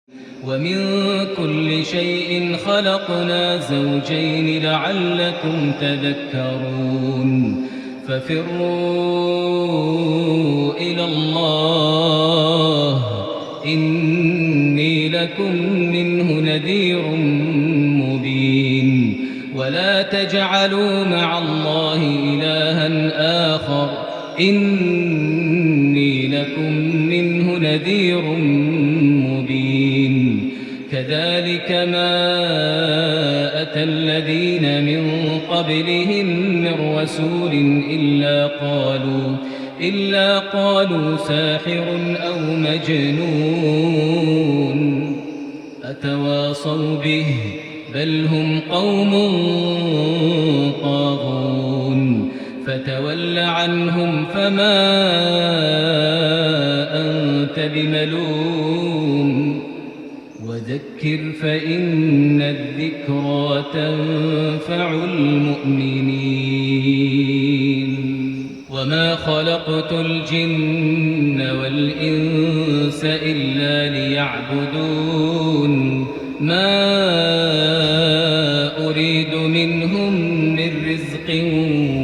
ومن كل شيء خلقنا زوجين لعلكم تذكرون. ففروا إلى الله، إني لكم منه نذير مبين. ولا تجعلوا مع الله إلها آخر، إني لكم منه نذير مبين. كذلك ما أتى الذين من قبلهم من رسول إلا قالوا ساحر أو مجنون. أتواصوا به، بل هم قوم طاغون. فتول عنهم فما أنت بملوم. وذكر فإن الذكرى تنفع المؤمنين. وما خلقت الجن والإنس إلا ليعبدون. ما أريد منهم من رزق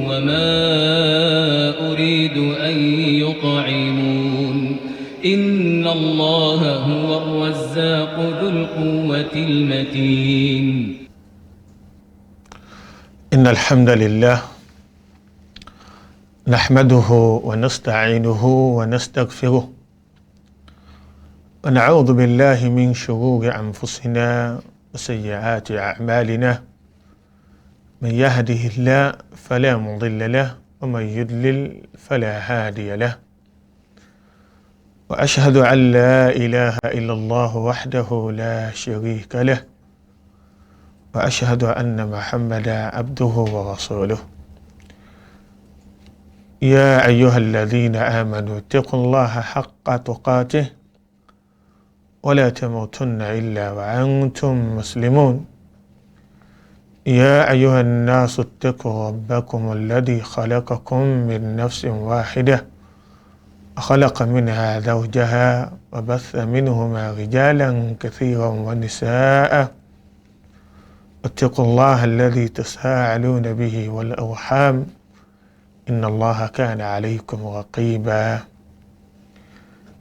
وما أريد أن يطعمون. إن الله هو الرزاق ذو القوة المتين. إن الحمد لله نحمده ونستعينه ونستغفره، ونعوذ بالله من شرور أنفسنا وسيئات أعمالنا. من يهده الله فلا مضل له، ومن يضلل فلا هادي له. وأشهد أن لا إله إلا الله وحده لا شريك له، وأشهد أن محمدا عبده ورسوله. يا أيها الذين آمنوا اتقوا الله حق تقاته ولا تموتن إلا وأنتم مسلمون. يا أيها الناس اتقوا ربكم الذي خلقكم من نفس واحدة، خلق منها زوجها، وبث منهما رجالا كثيرا ونساء. اتقوا الله الذي تساءلون به والأرحام، إن الله كان عليكم رقيبا.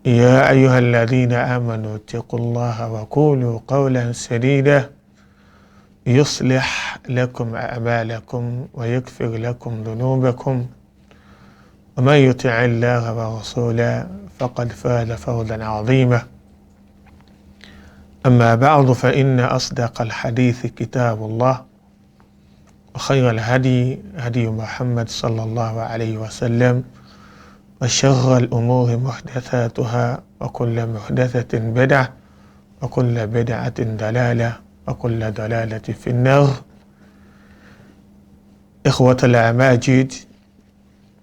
يا أيها الذين آمنوا اتقوا الله وقولوا قولا سديدا، يصلح لكم أعمالكم ويغفر لكم ذنوبكم، ومن يطع الله ورسوله فقد فاز فوزا عظيما. أما بعد، فإن أصدق الحديث كتاب الله، وخير الهدي هدي محمد صلى الله عليه وسلم، وشر الأمور محدثاتها، وكل محدثة بدعة، وكل بدعة ضلالة، وكل ضلالة في النار. إخوة الأماجد،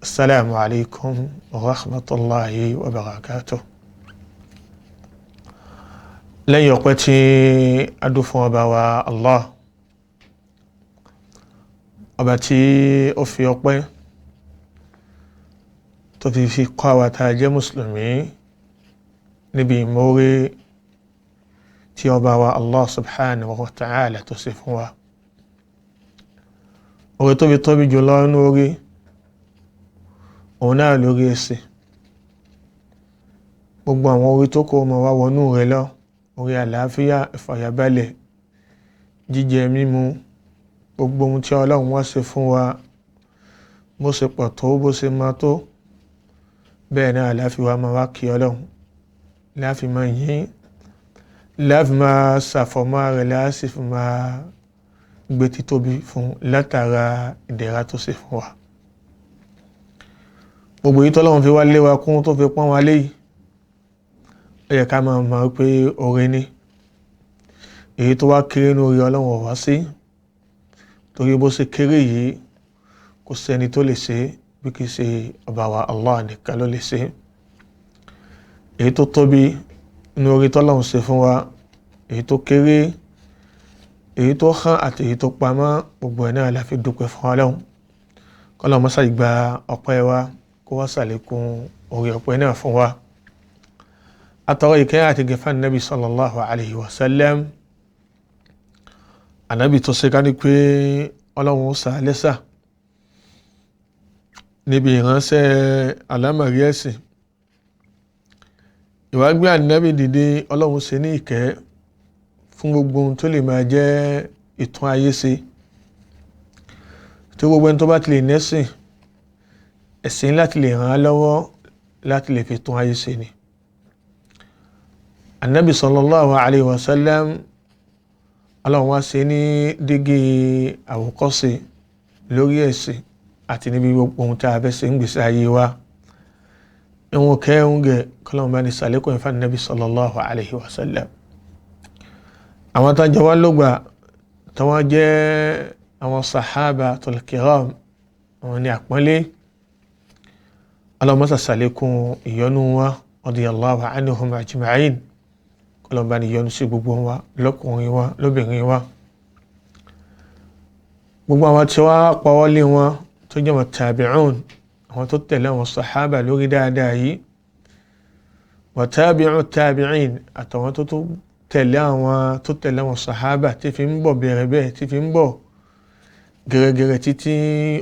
السلام عليكم ورحمة الله وبركاته. Lẹ́yìn ọpẹ́ tí a dún fún ọba wa Allah, ọba tí ó fi ọpẹ́ tó fi kọ́ àwa tá a jẹ́ mùsùlùmí níbi ìmóore tí ọba wa Allah subhanahu wa ta'ala tó ṣe fún wa. Oore tó fi tóbi jùlọ nínú oore, òun náà lórí ẹ̀sìn. Gbogbo àwọn oore tó kó ọmọ wa wọnú rẹ̀ lọ, oore àlàáfíà, ìfàyàbalẹ̀, jíjẹ mímu, gbogbo ohun tí Ọlọ́run wá ṣe fún wa, bó ṣe pọ̀ tó, bó ṣe máa tó, bẹ́ẹ̀ náà láfi wá máa wá kí Ọlọ́run, láfi máa yìn, láfi máa ṣàfọ̀mọ́ rẹ̀, láti fi máa gbé títóbi fún látara ìdẹ̀ra tó ṣe fún wa. Gbogbo èyí tọ́lọ́run fi wá lé wa kún, tó fi pọ́n wa léyìí, ó yẹ ká máa mọ̀ pé oore ni. Èyí tó wá kéré nínú oore Ọlọ́run ò wá sí, torí bó ṣe kéré yìí, kò sẹ́ni tó lè ṣe bí kì í ṣe ọba wa Allah nìkan ló lè ṣe. Èyí tó tóbi nínú oore tọ́lọ́run ṣe fún wa, èyí tó kéré, èyí tó hàn àti èyí tó pamọ́, gbogbo ẹ̀ náà la fi dúpẹ́ fún Ọlọ́run. Kọ́lọ́run mọ́sá ìgbà ọpẹ́ wa, kó wá ṣàlékún oore ọpẹ́ náà fún wa. Atọrọ ìkẹ́ àti gẹ̀fà nàbì sallallahu alayhi wa sallam. Ànábì tó ṣe ká ní pé Ọlọ́run sà lẹ́sà níbi ìránṣẹ́ àlámọ̀rí ẹ̀sìn. Ìwágbé ànábì dìde, Ọlọ́run ṣe ní ìkẹ́ fún gbogbo ohun tó lè máa jẹ́ ìtún ayé ṣe. Tó gbogbo ẹni tó bá ti lè nẹ́sìn, ẹ̀sìn láti lè ràn án lọ́wọ́ láti lè fi tún ayé ṣe ni. Ànábì sallallahu alayhi wa sallam, Ọlọ́run wá ṣe ní dígí àwòkọ́ṣe lórí ẹ̀sìn àti níbi gbogbo ohun tí a fẹ́ ṣe ń gbèsè ayé wa. Ìwọ̀n kẹ́hún gẹ̀ kọ́lọ́run bá ní sàlékún ìfà Ànábì sallallahu alayhi wa sallam. Àwọn tó ń jẹ wá lógbà tí wọ́n jẹ́ àwọn sahabatul kiram, àwọn ní àpọ́nlé. Ọlọ́run mọ́sà sàlékún ìyọ́nú wa, radiyallahu anhum ajma'in. Kọ́lọ́run bá ní yọ́nú sí gbogbo wa, lọ́kùnrin wa, lóbìnrin wa. Gbogbo àwọn tí wọ́n pawọ́ lé wọn tó jẹ́ wọn tabi'un, àwọn tó tẹ̀lé àwọn sàhábà lórí dáadáa yìí, wa tabi'u tabi'in, àtàwọn tó tó tẹ̀lé àwọn tó tẹ̀lé àwọn sàhábà tí fi ń bọ̀ bẹ̀rẹ̀ bẹ́ẹ̀, tí fi ń bọ̀ gẹ̀rẹ́gẹ̀rẹ́ títí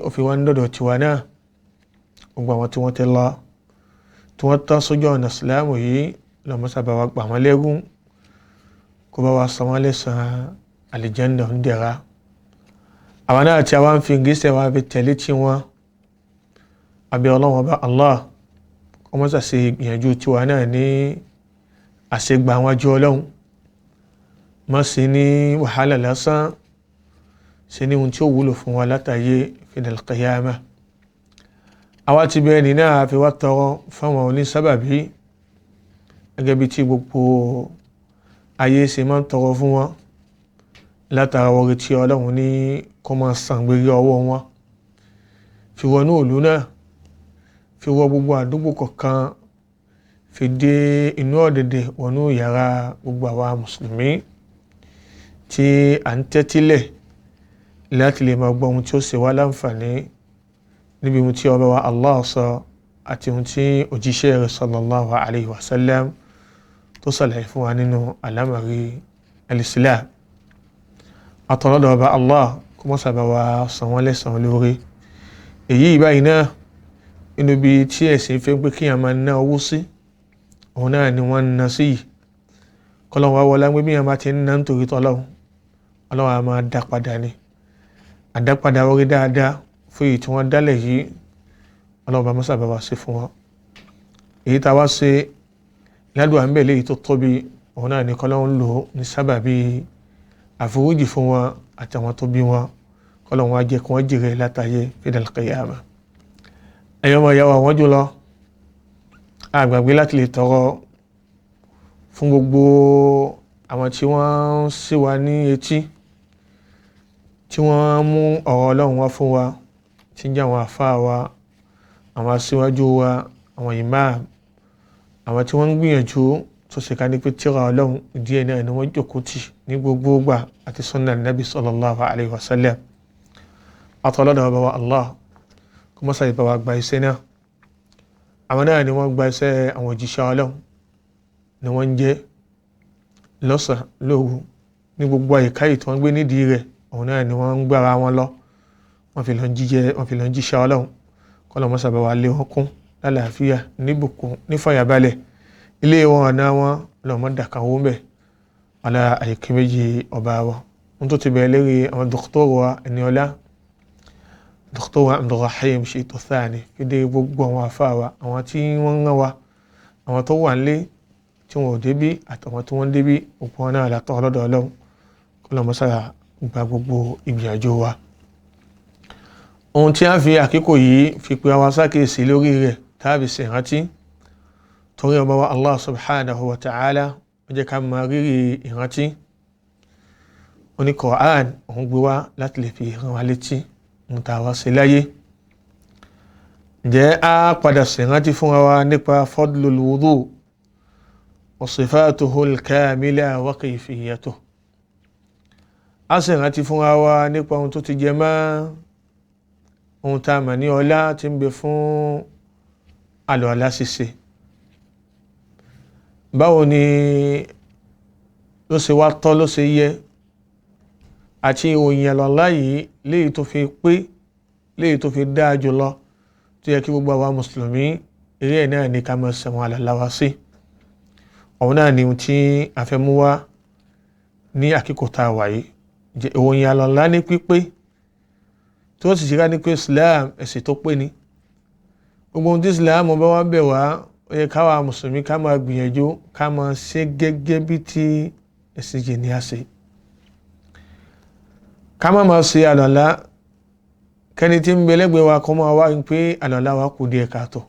ó fi wá ń dọ̀dọ̀ tiwa náà. Gbogbo àwọn tí wọ́n ti lọ, tí wọ́n tán sójú ọ̀nà ìsìláàmù yìí, lọ́mọ sábà wa gbà wọ́n lẹ́rú, kó bá wa san wọ́n lẹ́san àlìjánnà ń dẹ̀ra. Àwọn náà tí a wá ń fi ìgbésẹ̀ wa fi tẹ̀lé tí wọn, àbí Ọlọ́run ọba Allah kó mọ́ ṣàṣe ìgbìyànjú tiwa náà ní àṣegbà wájú Ọlọ́run, má ṣe ní wàhálà lásán, ṣe ní ohun tí ó wúlò fún wa látàyé fil qiyamah. Àwa ti bẹ́ẹ̀ ní náà fi wá tọrọ fáwọn onísábàbí gẹ́gẹ́ bí tí gbogbo ayé ṣe máa ń tọrọ fún wọn látara orí tí Ọlọ́run ní kó máa san gbérí ọwọ́ wọn, fi wọnú ìlú náà, fi wọ gbogbo àdúgbò kọ̀ọ̀kan, fi dé inú ọ̀dẹ̀dẹ̀ wọnú yàrá gbogbo àwa mùsùlùmí tí à ń tẹ́tílẹ̀ láti lè máa gbọ́ ohun tí ó ṣe wá láǹfààní níbi ohun tí ọba wa Allah sọ àti ohun tí òjíṣẹ́ rẹ̀ sallallahu alayhi wa sallam tó ṣàlàyé fún wa nínú àlámọ̀rí al-Islam. Àtọ̀lọ́dọ̀ ọba Allah kó mọ́ sábà wa san wọ́n lẹ́san lórí èyí báyìí náà. Inú ibi tí ẹ̀sìn fẹ́ pé kíyàn máa ná owó sí, òun náà ni wọ́n ń ná sí yìí. Kọ́lọ́n wá wọlé pé bí yàn bá ti ń ná nítorí tọ́lọ́hún, Ọlọ́run á máa dá padà ni. Àdápadà orí dáadáa fún èyí tí wọ́n dálẹ̀ yìí, Ọlọ́run bá mọ́ sábà wá sí fún wọn. Èyí tá a wá ṣe ládùúgbò àńbẹ̀ léyìí tó tóbi, òun náà ni kọ́lọ́n lò ní sábàbí àforíjì fún wọn àtàwọn tó bí wọn. Kọ́lọ́n wá jẹ́ kí wọ́n jèrè látàyè fidal qiyamah. Ẹ̀yọ́ ọmọ ìyá wa wọ́n jùlọ, àgbàgbé láti lè tọrọ fún gbogbo àwọn tí wọ́n ń sí wa ní etí, tí wọ́n mú ọ̀rọ̀ Ọlọ́run wá fún wa, tí ń jẹ́ àwọn àfáà wa, àwọn aṣíwájú wa, àwọn ìmáàmù, àwọn tí wọ́n ń gbìyànjú tó ṣe ká ní pé tírà Ọlọ́run díẹ̀ náà ni wọ́n jókòó tì ní gbogbo ìgbà àti sunnah Nabi sallallahu alayhi wa sallam. Àtọ̀lọ́dọ̀ ọba wa Allah kó mọ́ sáyé bá wa gba iṣẹ́ náà. Àwọn náà ni wọ́n gba iṣẹ́ àwọn òjíṣẹ́ Ọlọ́run ni wọ́n ń jẹ́ lọ́sàn-án lóru ní gbogbo àyíká yìí tí wọ́n gbé nídìí rẹ̀, òun náà ni wọ́n ń gbára wọn lọ, wọ́n fi lọ ń jíjẹ, wọ́n fi lọ ń jíṣẹ́ Ọlọ́run. Kọ́lọ́ mọ́ sábà wa lé wọn kún lálàáfíà, níbùkún, nífàyàbalẹ̀ ilé wọn, ọ̀nà wọn lọ́mọ dàkàwó mbẹ́ ọ̀la àyíká méjì ọba wọn. Wọ́n tó ti bẹ̀rẹ̀ lérí àwọn dókítọ̀rù wa Ẹniọlá, dókítọ̀rù wa Abdulrahim Shittu Thani, fi dé gbogbo àwọn àfáà wa, àwọn tí wọ́n ń rán wa, àwọn tó wà nílé tí wọn ò débí àtàwọn tí wọ́n débí, òpó wọn náà látọ̀ ọlọ́dọ̀ Ọlọ́run. Kọ́lọ́ mọ́ sára gba gbogbo ìgbìyànjú wa. Ohun tí a fi àkíkò yìí fi pe àwa sákèsí lórí rẹ̀ tàbí ṣèrántí, torí ọba wa Allah subhanahu wa ta'ala ó jẹ́ ká mọ rírì ìrántí. Ó ní Qur'an òun gbé wá láti lè fi rán wa létí ohun tá a wá ṣe láyé. Ǹjẹ́ a padà ṣèrántí fúnra wa nípa fadlul wudu wa sifatuhu al-kamila wa kayfiyatuhu. A ṣèrántí fúnra wa nípa ohun tó ti jẹ mọ́ ohun tá a mọ̀ ní ọlá tí ń bẹ fún àlùwàlá ṣíṣe, Báwo ni ló ṣe wá tọ́, ló ṣe yẹ, àti ìròyìn àlọ́lá yìí léyìí tó fi pé, léyìí tó fi dáa jùlọ, tó yẹ kí gbogbo àwa mùsùlùmí eré ẹ̀ náà ní ká máa ṣẹ̀wọ̀n àlọ́lá wa sí. Òun náà ni ohun tí a fẹ́ mú wá ní àkíkò tá a wà yìí. Ìròyìn àlọ́lá ní pípé, tí wọ́n sì ṣe ká ní pé Islam ẹ̀sìn tó pé ni. Gbogbo ohun tí Islam bá wá bẹ̀ wá, ó yẹ káwa mùsùlùmí ká máa gbìyànjú ká máa ṣe gẹ́gẹ́ bí tí ẹ̀sìn yìí ní a ṣe. Ká má máa ṣe àlọ́lá kẹ́ni tí ń bẹ lẹ́gbẹ̀ẹ́ wa kó máa wá pé àlọ́lá wa kù díẹ̀ káàtó.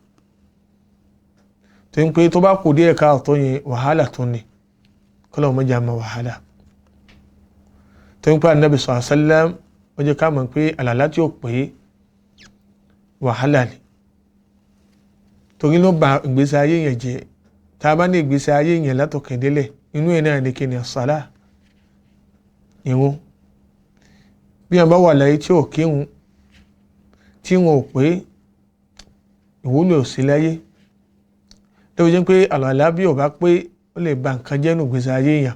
Tó ń pé tó bá kù díẹ̀ káàtó yẹn, wàhálà tó ní kọ́lọ́ mọ́jà máa wàhálà. Tó ń pé Ànábì sallallahu alaihi wasallam ó jẹ́ ká mọ̀ pé àlọ́lá tí ó pé wàhálà ni, torí ló ba ìgbésí ayé yẹn jẹ́. Tá a bá ní ìgbésí ayé yẹn látòkè délẹ̀, inú ẹ̀ náà ní kí ni àsálà, ìrun. Bí wọn bá wà láyé tí ò kírun, tí wọn ò pé, ìwúlò ò sí láyé. Tó fi jẹ́ pé àlọ́lá bí ò bá pé, ó lè ba nǹkan jẹ́ nù ìgbésí ayé yẹn.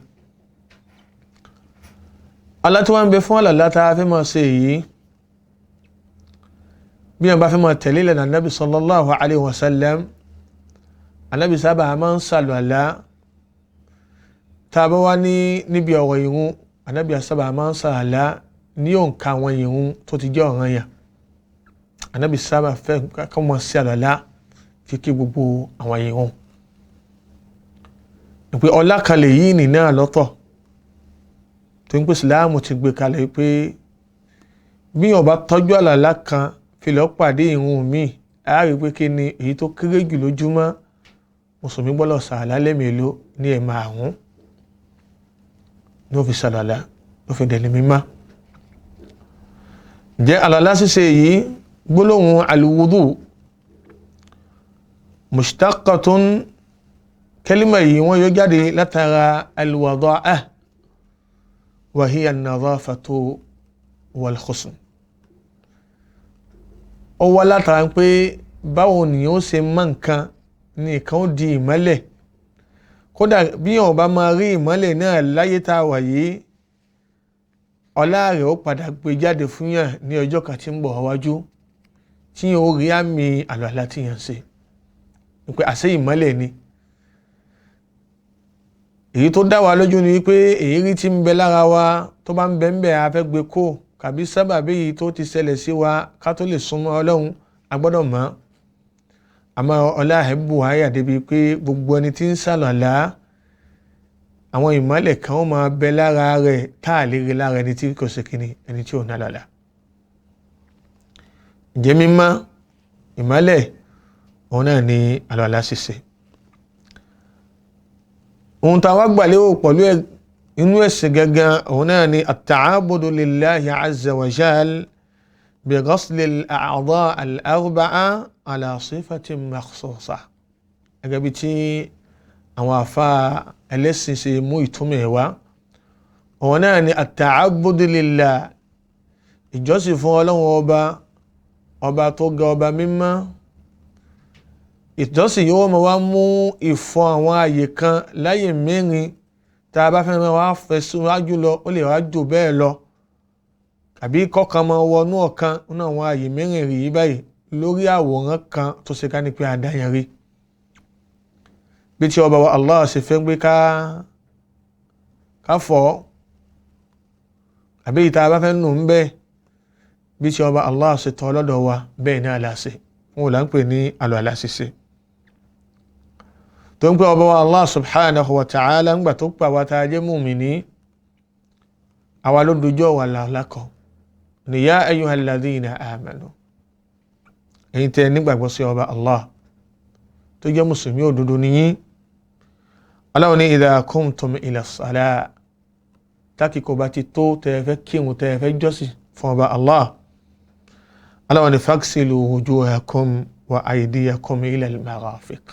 Ọlá tí wọ́n ń bẹ fún àlọ́lá tá a fẹ́ máa ṣe yìí, bí wọn bá fẹ́ máa tẹ̀lé ìlànà Ànábì sallallahu alayhi wa sallam, Ànábì sábà máa ń sàlùwàlá. Tá a bá wá ní níbi ọ̀rọ̀ ìrun, Ànábì sábà máa ń sàlùwàlá ní òǹkà àwọn ìrun tó ti jẹ́ ọ̀ranyàn. Ànábì sábà fẹ́ kọ́ máa ṣe àlùwàlá fi kí gbogbo àwọn ìrun. Ìpè ọlá kan lè yí ìnì náà lọ́tọ̀, tó ń pè Ìsìláàmù ti gbé kalẹ̀ pé bí ó bá tọ́jú àlùwàlá kan fi lọ pàdé ìrun míì, a rí pé kí ni èyí tó kéré jù lójúmọ́, mùsùlùmí gbọ́dọ̀ sàlá lẹ́mìíló ní ẹ̀ márùn-ún ní ó fi sàlàlá, ló fi dẹ̀lé mímá. Ǹjẹ́ àlàlá ṣíṣe yìí, gbólóhùn alwudu mushtaqatun, kẹ́límà yìí wọ́n yọ jáde látara alwada'ah wa hiya an-nadhafatu wal-husn. Ó wá látara pé báwo ni ó ṣe mọ nǹkan ní nǹkan ó di ìmọ́lẹ̀. Kódà bí wọn bá máa rí ìmọ́lẹ̀ náà láyé tá a wà yìí, ọlá rẹ̀ ó padà gbé jáde fún yàn ní ọjọ́ kan tí ń bọ̀ wájú, tí yàn ó rí àmì àlùalá tí yàn ń ṣe pé àṣẹ ìmọ́lẹ̀ ni. Èyí tó dá wa lójú ni pé èyí tí ń bẹ lára wa tó bá ń bẹ ń bẹ a fẹ́ gbé kó, kàbí sábàbí yìí tó ti ṣẹlẹ̀ sí wa ká tó lè súnmọ́ Ọlọ́run, a gbọ́dọ̀ mọ̀. Àmọ́ ọlá ẹ̀ bù wáyà débi pé gbogbo ẹni tí ń sàlọ̀lá, àwọn ìmọ́lẹ̀ kan ó máa bẹ lára rẹ̀ tá a lè rí lára ẹni tí kò ṣe kíni, ẹni tí ò ní àlùwàlá. Ǹjẹ́ mímọ́ ìmọ́lẹ̀ òun náà ni àlùwàlá ṣíṣe. Ohun tá a wá gbà lérò pẹ̀lú inú ẹ̀sìn gangan, òun náà ni at-ta'abudu lillahi azza wa jal bi ghasli al-a'dha' al-arba'a ala sifatin makhsusa. Gẹ́gẹ́ bí tí àwọn àfa ẹlẹ́sìn ṣe mú ìtumọ̀ ẹ̀ wá, òun náà ni at-ta'abudu lillah, ìjọsìn fún Ọlọ́run ọba, ọba tó ga, ọba mímọ́. Ìjọsìn yóò máa wá mú ìfọ̀ àwọn àyè kan láyè mẹ́rin tá a bá fẹ́ máa wá fẹ́ síwájú lọ, ó lè wá jù bẹ́ẹ̀ lọ, àbí kọ́kan máa wọnú ọ̀kan nínú àwọn àyè mẹ́rin rí yìí báyìí lórí àwòrán kan tó ṣe ká ní pé àdáyàn rí. Bí tí ọba wa Allah ṣe fẹ́ gbé ká fọ́, àbí ìta bá fẹ́ nù ń bẹ́ẹ̀, bí tí ọba Allah ṣe tọ́ lọ́dọ̀ wa bẹ́ẹ̀ náà la ṣe, wọn ò là ń pè ní àlùalá ṣíṣe. Tó ń pẹ́ ọba wa Allah subhanahu wa ta'ala ńgbà tó pa wa tá a jẹ́ mùmíní, àwa ló dojú ọ̀wà làlákọ̀ ní ya ayyuhal ladhina amanu, ẹ̀yin tẹ́ nígbàgbọ́ sí ọba Allah tó jẹ́ mùsùlùmí òdodo nìyí. Allah ní idha qumtum ila salah, tákìkò bá ti tó tẹ́ fẹ́ kírun, tẹ́ fẹ́ jọ́sìn fún ọba Allah, Allah ní faghsilu wujuhakum wa aydiyakum ila al-marafiq.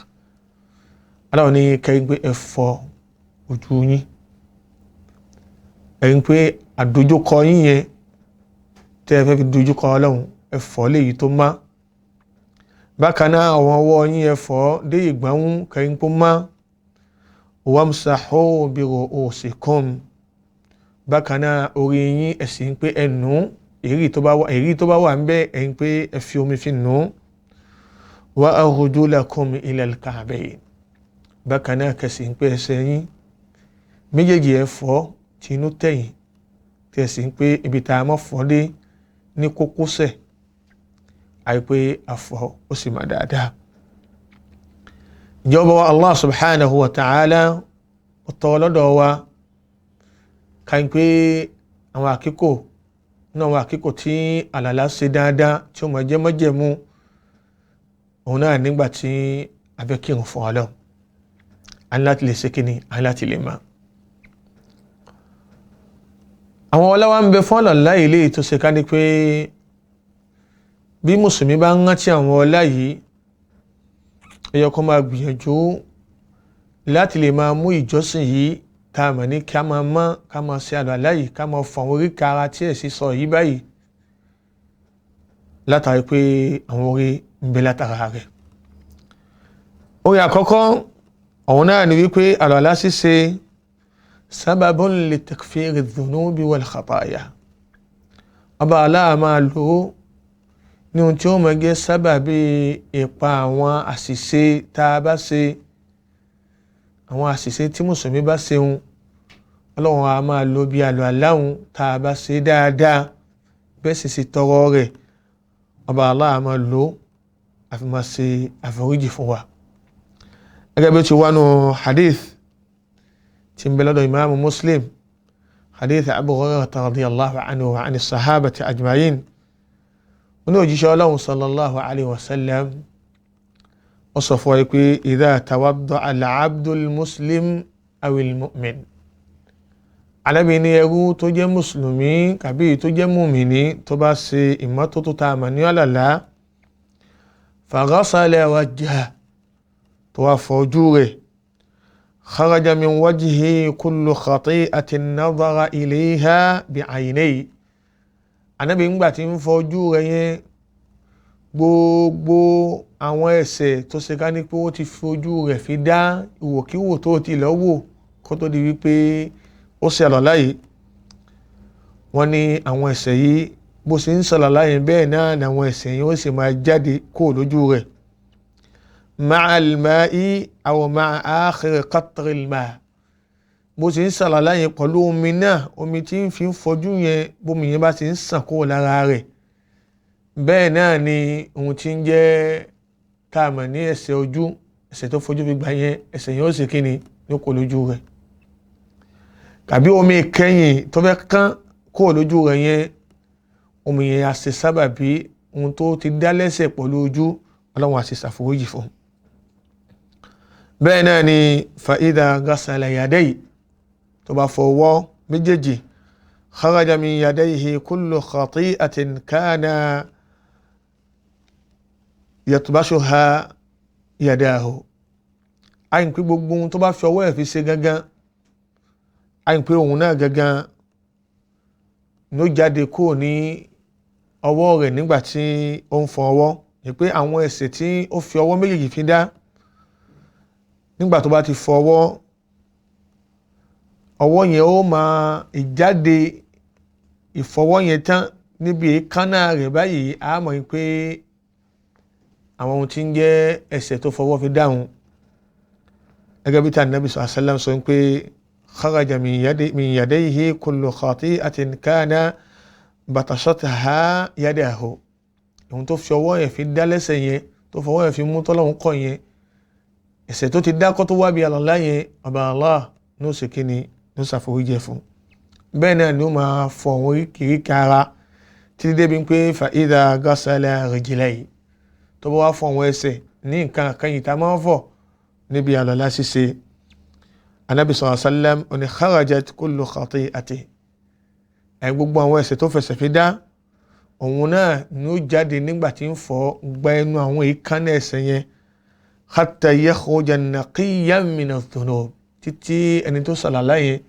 Allah ní kẹ́yìn pé ẹ fọ ojú yín, ẹ̀yin pé àdójúkọ yín yẹn tẹ́ ẹ fẹ́ fi dojúkọ Ọlọ́run, ẹ fọ léyìí tó má. Bákan náà àwọn ọwọ́ yín ẹ fọ dé ìgbọ̀nwún, kẹ́yìn pé má. Wamsahu bi ru'usikum, bákan náà orí yín ẹ̀sìn pé ẹnu èrí tó bá wà ń bẹ́ ẹ̀yìn pé ẹ fi omi fi nù. Wa arjulakum ilal ka'bayn, bákan náà kẹsì ń pé ẹsẹ̀ yín méjèèjì ẹ fọ̀ tinú tẹ̀yìn, tẹ̀sí ń pé ibi tá a mọ̀ fọ́ dé ní kókósẹ̀ àìpé àfọ̀ ó sì máa dáadáa. Ìjọba wa Allah subhanahu wa ta'ala ó tọ́ lọ́dọ̀ wa ká ń pé àwọn àkíkò náà àwọn àkíkò tí àlàlá ṣe dáadáa tí ó máa jẹ́ májẹ̀mú òun náà nígbà tí a fẹ́ kírun fún Ọlọ́run, a ní láti lè ṣe kíni, a ní láti lè máa. Àwọn ọlọ́wà ń bẹ fún ọ̀làlá ilé tó ṣe ká ní pé bí mùsùlùmí bá ń rántí àwọn ọlá yìí, ó yẹ kó máa gbìyànjú láti lè máa mú ìjọsìn yìí tá a mọ̀ ní ká máa mọ́, ká máa ṣe àlùwàlá yìí, ká máa fọ àwọn oríkèé ara tí ẹ̀sìn sọ yìí báyìí, látàrí pé àwọn orí ń bẹ látara rẹ̀. Orí àkọ́kọ́ òun náà ni wípé àlùwàlá ṣíṣe sábàbùn li takfiri dhunubi wal khataya, ọba aláà máa lò ó ní ohun tí ó máa jẹ́ sábàbí ìpa àwọn àṣìṣe tá a bá ṣe, àwọn àṣìṣe tí mùsùlùmí bá ṣeun, Ọlọ́run a máa lo bí àlùwàlá òun tá a bá ṣe dáadáa bẹ́ẹ̀ sì ṣe tọrọ rẹ̀, ọba aláà máa lò ó àfi máa ṣe àforíjì fún wa. Gẹ́gẹ́ bí ó ti wá nù hadith tí ń bẹ lọ́dọ̀ ìmáàmù Muslim, hadith Abu Hurairah radiyallahu anhu wa ani sahabati ajma'in, ó ní òjíṣẹ́ Ọlọ́run sallallahu alayhi wa sallam ó sọ fún wa pé idha tawadda'a al-abdul muslim awil mu'min, Ànábì ní ẹrú tó jẹ́ mùsùlùmí kàbí tó jẹ́ mùmìnì tó bá ṣe ìmọ́tótó tá a mọ̀ ní àlàlá, faghasala wajhahu, tó wá fọ ojú rẹ̀, kharaja min wajhihi kullu khati'atin nadhara ilayha bi'aynayhi, Ànábì ńgbà tí ń fọ ojú rẹ̀ yẹn, gbogbo àwọn ẹ̀ṣẹ̀ tó ṣe ká ní pé ó ti fi ojú rẹ̀ fi dá ìwòkíwò tó ti lọ wò kó tó di wípé ó ṣe àlọ́lá yìí, wọ́n ní àwọn ẹ̀ṣẹ̀ yìí bó ṣe ń ṣàlọ́lá yìí bẹ́ẹ̀ náà ni àwọn ẹ̀ṣẹ̀ yìí ó sì máa jáde kó lójú rẹ̀. Ma'al ma'i aw ma'a akhir qatril ma', bó ṣe ń ṣàlọ́lá yìí pẹ̀lú omi náà, omi tí ń fi ń fọjú yẹn, bómi yẹn bá ti ń sàn kó lára rẹ̀, bẹ́ẹ̀ náà ni ohun tí ń jẹ́ tá a mọ̀ ní ẹ̀ṣẹ̀ ojú, ẹ̀ṣẹ̀ tó fojú fi gbà yẹn, ẹ̀ṣẹ̀ yẹn ó sì kíni ní kó lójú rẹ̀. Tàbí omi kẹ́yìn tó fẹ́ kán kó lójú rẹ̀ yẹn, omi yẹn á ṣe sábàbí ohun tó ti dá lẹ́ṣẹ̀ pẹ̀lú ojú, Ọlọ́run á ṣe ṣàforíjì fún un. Bẹ́ẹ̀ náà ni fa idha ghasala yadayhi, tó bá fọwọ́ méjèèjì, kharaja min yadayhi kullu khati'atin kana yatbashuha yadahu, àyìn pé gbogbo ohun tó bá fi ọwọ́ ẹ̀ fi ṣe gangan, àyìn pé òun náà gangan ló jáde kúrò ní ọwọ́ rẹ̀ nígbà tí ó ń fọ ọwọ́, ni pé àwọn ẹ̀ṣẹ̀ tí ó fi ọwọ́ méjèèjì fi dá nígbà tó bá ti fọ ọwọ́, ọwọ́ yẹn ó máa ìjáde ìfọwọ́ yẹn tán níbi èékánná rẹ̀ báyìí, a mọ̀ pé àwọn ohun tí ń jẹ́ ẹ̀ṣẹ̀ tó fọwọ́ fi dáhùn. Gẹ́gẹ́ bí tí Ànábì sallallahu alaihi wasallam sọ pé kharaja min yadayhi kullu khati'atin kana batashatha yadahu, ohun tó fi ọwọ́ yẹn fi dá lẹ́sẹ̀ yẹn, tó fọwọ́ yẹn fi mú tọ́lọ́hún kọ̀ yẹn, ẹ̀ṣẹ̀ tó ti dákọ́ tó wá bí àlọ́lá yẹn, ọba Allah ní ó ṣe kíni ní ó ṣàforíjì fún. Bẹ́ẹ̀ náà ni ó máa fọ àwọn oríkèéríkèé ara títí débi pé fa idha ghasala rijlayhi, tó bá wá fọ àwọn ẹsẹ̀ ní nǹkan àkànyìn tá a máa ń fọ̀ níbi àlọ́lá ṣíṣe, Ànábì sallallahu alaihi wasallam ó ní kharajat kullu khati'ati, ẹ̀ gbogbo àwọn ẹ̀ṣẹ̀ tó fẹsẹ̀ fi dá òun náà ni ó jáde nígbà tí ń fọ gba ẹnu àwọn èékánná ẹsẹ̀ yẹn, hatta yakhruja naqiyyan mina dhunub, títí ẹni tó ṣàlàlá yẹn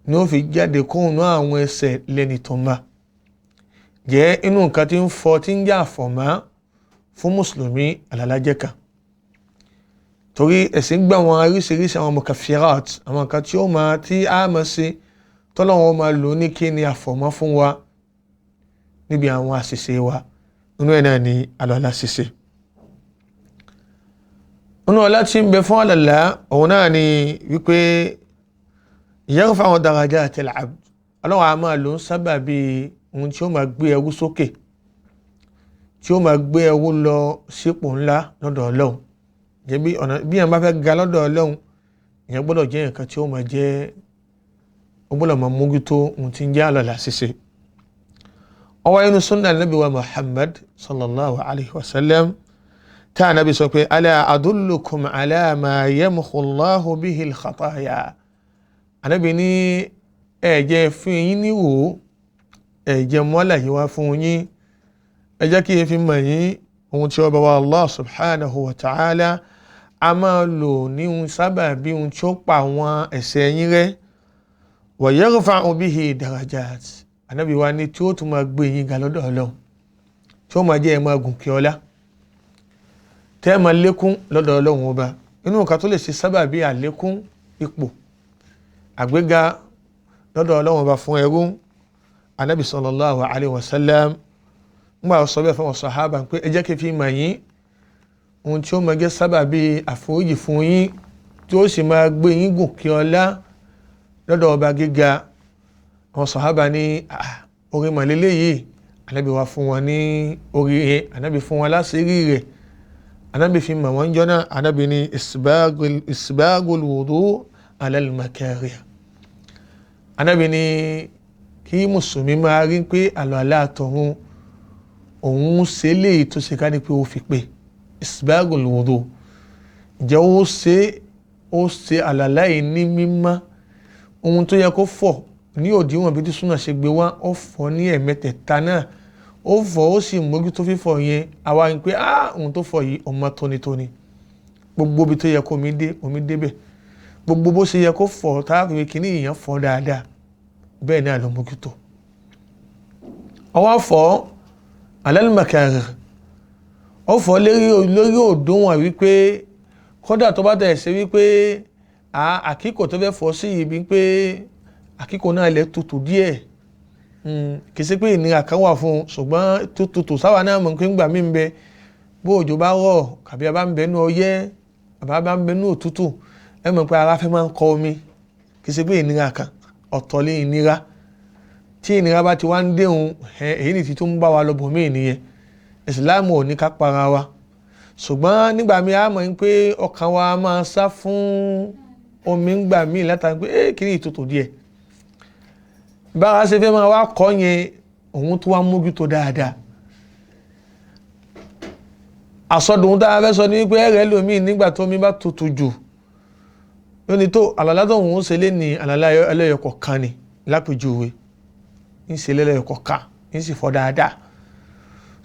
ni ó fi jáde kóhun náà àwọn ẹ̀ṣẹ̀ lẹ́ni tó máa jẹ́ inú nǹkan tí ń fọ tí ń jà fọ̀mọ́ fún mùsùlùmí àlàlá jẹ́ kan. Torí ẹ̀sìn gbà wọn oríṣiríṣi àwọn mukafirat, àwọn nǹkan tí ó máa tí a máa ṣe tọ́lọ́wọ́n máa lò ní kí ni àfọ̀mọ́ fún wa níbi àwọn àṣìṣe wa. Nínú ẹ̀ náà ni àlùwàlá ṣíṣe. Nínú ọlá tí ń bẹ fún àlùwàlá òun náà ni wípé yarfa'u darajatil abd, Ọlọ́run a máa lò ń sábà bí ohun tí ó máa gbé ẹrú sókè, tí ó máa gbé ẹrú lọ sípò ńlá lọ́dọ̀ Ọlọ́run. Jẹ́ bí ọ̀nà bí èèyàn bá fẹ́ ga lọ́dọ̀ Ọlọ́run, èèyàn gbọ́dọ̀ jẹ́ nǹkan tí ó máa jẹ́, ó gbọ́dọ̀ máa mójútó ohun tí ń jẹ́ àlùwàlá ṣíṣe. Ó wá nínú sunnah Nabi wa Muhammad sallallahu alayhi wa sallam tá Ànábì sọ pé ala adullukum ala ma yamhu Allahu bihi al-khataya. Ànábì ní ẹ jẹ́ fún yín ní wò, ẹ jẹ́ mọ́là yìí wá fún yín, ẹ jẹ́ kí n fi mọ̀ yín ohun tí ọba wa Allah subhanahu wa ta'ala a máa lò ní ohun sábà bí ohun tí ó pa àwọn ẹ̀ṣẹ̀ yín rẹ́. Wa yarfa'u bihi darajat. Ànábì wa ní tí ó tún máa gbé yín ga lọ́dọ̀ Ọlọ́run, tí ó máa jẹ́ ẹ máa gùn kí ọlá, tẹ́ ẹ máa lékún lọ́dọ̀ Ọlọ́run ọba. Inú nǹkan tó lè ṣe sábà bí àlékún ipò àgbéga lọ́dọ̀ Ọlọ́run ọba fún ẹrú, Ànábì sallallahu alayhi wa sallam ń gbà sọ bẹ́ẹ̀ fún àwọn sàhábà pé ẹ jẹ́ kí n fi mọ̀ yín ohun tí ó máa jẹ́ sábà bí àforíjì fún yín, tí ó sì máa gbé yín gùn kí ọlá lọ́dọ̀ ọba gíga. Àwọn sàhábà ní orí màlélẹ́ yìí, Ànábì wá fún wọn ní orí yẹn, Ànábì fún wọn láṣìírí rẹ̀, Ànábì fi mọ̀ wọ́n jọ́nà. Ànábì ní isbagul wudu ala al-makarih. Ànábì ní kí mùsùlùmí máa rí pé àlùwàlá àtọ̀hún òun ṣe léyìí tó ṣe ká ní pé ó fi pé isbagul wudu. Ǹjẹ́ ó ṣe àlùwàlá yìí ní mímọ́, ohun tó yẹ kó fọ̀ ní òdiwọ̀n bí tí súnà ṣe gbé wá, ó fọ̀ ní ẹ̀mẹ́tẹ̀ẹ̀ta náà, ó fọ̀ ó sì mójútó fífọ̀ yẹn. Àwa ń pé ohun tó fọ̀ yìí ọmọ tónítóní, gbogbo ibi tó yẹ kó omi dé omi débẹ̀, gbogbo bó ṣe yẹ kó fọ̀ táàbí kìíní ìyẹn fọ̀ dáadáa, bẹ́ẹ̀ náà ló mójútó. Ọwọ́ fọ̀ alal makarih, ó fọ̀ lórí òdiwọ̀n wípé kódà tó bá tẹ̀ ṣe wípé àkíkò tó fẹ́ fọ̀ sí ibi pé àkíkò náà lè tutù díẹ̀, kì í ṣe pé ìnira kan wà fún un, ṣùgbọ́n tutù sáwà náà mọ̀ pé ńgbà mí ń bẹ bó òjò bá rọ̀ kàbí a bá ń bẹ nú ọyẹ́ àbá bá ń bẹ nú òtútù, ẹ mọ̀ pé ara fẹ́ máa ń kọ omi. Kì í ṣe pé ìnira kan, ọ̀tọ̀ lé ìnira. Tí ìnira bá ti wá ń déhun, èyí nìtí tó ń bá wa lọ bò mí nìyẹn. Ìsìláàmù ò ní ká para wa, ṣùgbọ́n nígbà míì a mọ̀ pé ọkàn wa máa sá fún omi ńgbà míì látara pé kí ni ìtutù díẹ̀. Bára ṣe fẹ́ máa wá kọ́ yẹn, òun tó wá mójútó dáadáa. Àsọdùn tá a fẹ́ sọ ní pé ẹ̀rẹ́ lómi nígbà tó omi bá tutù jù lónìí tó àlàlá tó òun ṣe lé ní àlàlá ẹlẹ́yọkọ̀ kan ni lápèjúwe, ń ṣe lẹ́lẹ́yọkọ̀ kan ń sì fọ́ dáadáa.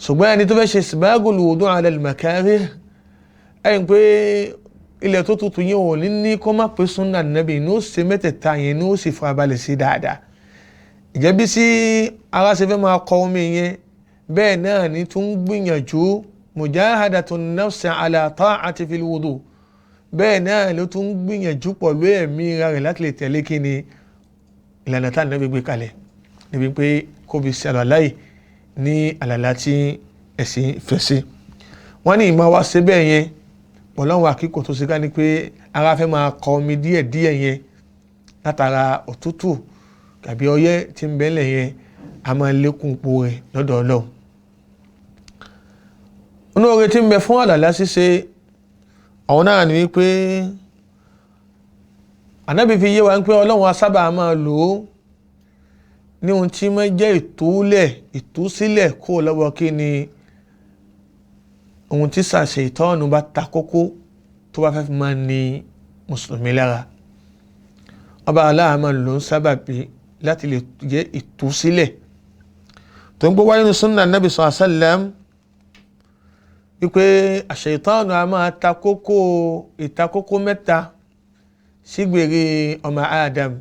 Ṣùgbọ́n ẹni tó fẹ́ ṣe isbagul wudu ala al-makarih, ẹ̀yìn pé ilẹ̀ tó tutù yẹn ò ní ní kó má pé súnà nàbì ní ó ṣe mẹ́tẹ̀ẹ̀ta yẹn ní ó sì farabalẹ̀ sí dáadáa. Ìjẹ́ bí sí ara ṣe fẹ́ máa kọ omi yẹn, bẹ́ẹ̀ náà ni tún gbìyànjú mujahadatun nafsi ala ta'ati fil wudu, bẹ́ẹ̀ náà ló tún gbìyànjú pẹ̀lú ẹ̀mí ara rẹ̀ láti lè tẹ̀lé kí ni ìlànà tá Ànábì gbé kalẹ̀ níbi pé kó fi ṣe àlùwàlá yìí ní àlàlá tí ẹ̀sìn fẹ́ sí. Wọ́n ní ìmọ̀ wa ṣe bẹ́ẹ̀ yẹn pẹ̀lú àwọn àkíkò tó ṣe ká ní pé ara fẹ́ máa kọ omi díẹ̀ díẹ̀ yẹn látara òtútù tàbí ọyẹ́ tí ń bẹ́lẹ̀ yẹn, a máa lékún ipò rẹ̀ lọ́dọ̀ Ọlọ́run. Inú oore tí ń bẹ fún àlàlá ṣíṣe àwọn náà ni wípé Ànábì fi yé wa pé Ọlọ́run a sábà máa lò ó ní ohun tí máa jẹ́ ìtúlẹ̀ ìtúsílẹ̀ kó lọ́wọ́ kí ni ohun tí sàṣe ìtọ́nù bá ta kókó tó bá fẹ́ fi máa ní mùsùlùmí lára. Ọba Aláà máa lò ó sábàbí láti lè jẹ́ ìtúsílẹ̀ tó ń gbọ́ wáyé ní súnà Nábì sallallahu alaihi wasallam wípé àṣetánù a máa ta kókó ìtakókó mẹ́ta sígbèrè ọmọ Adam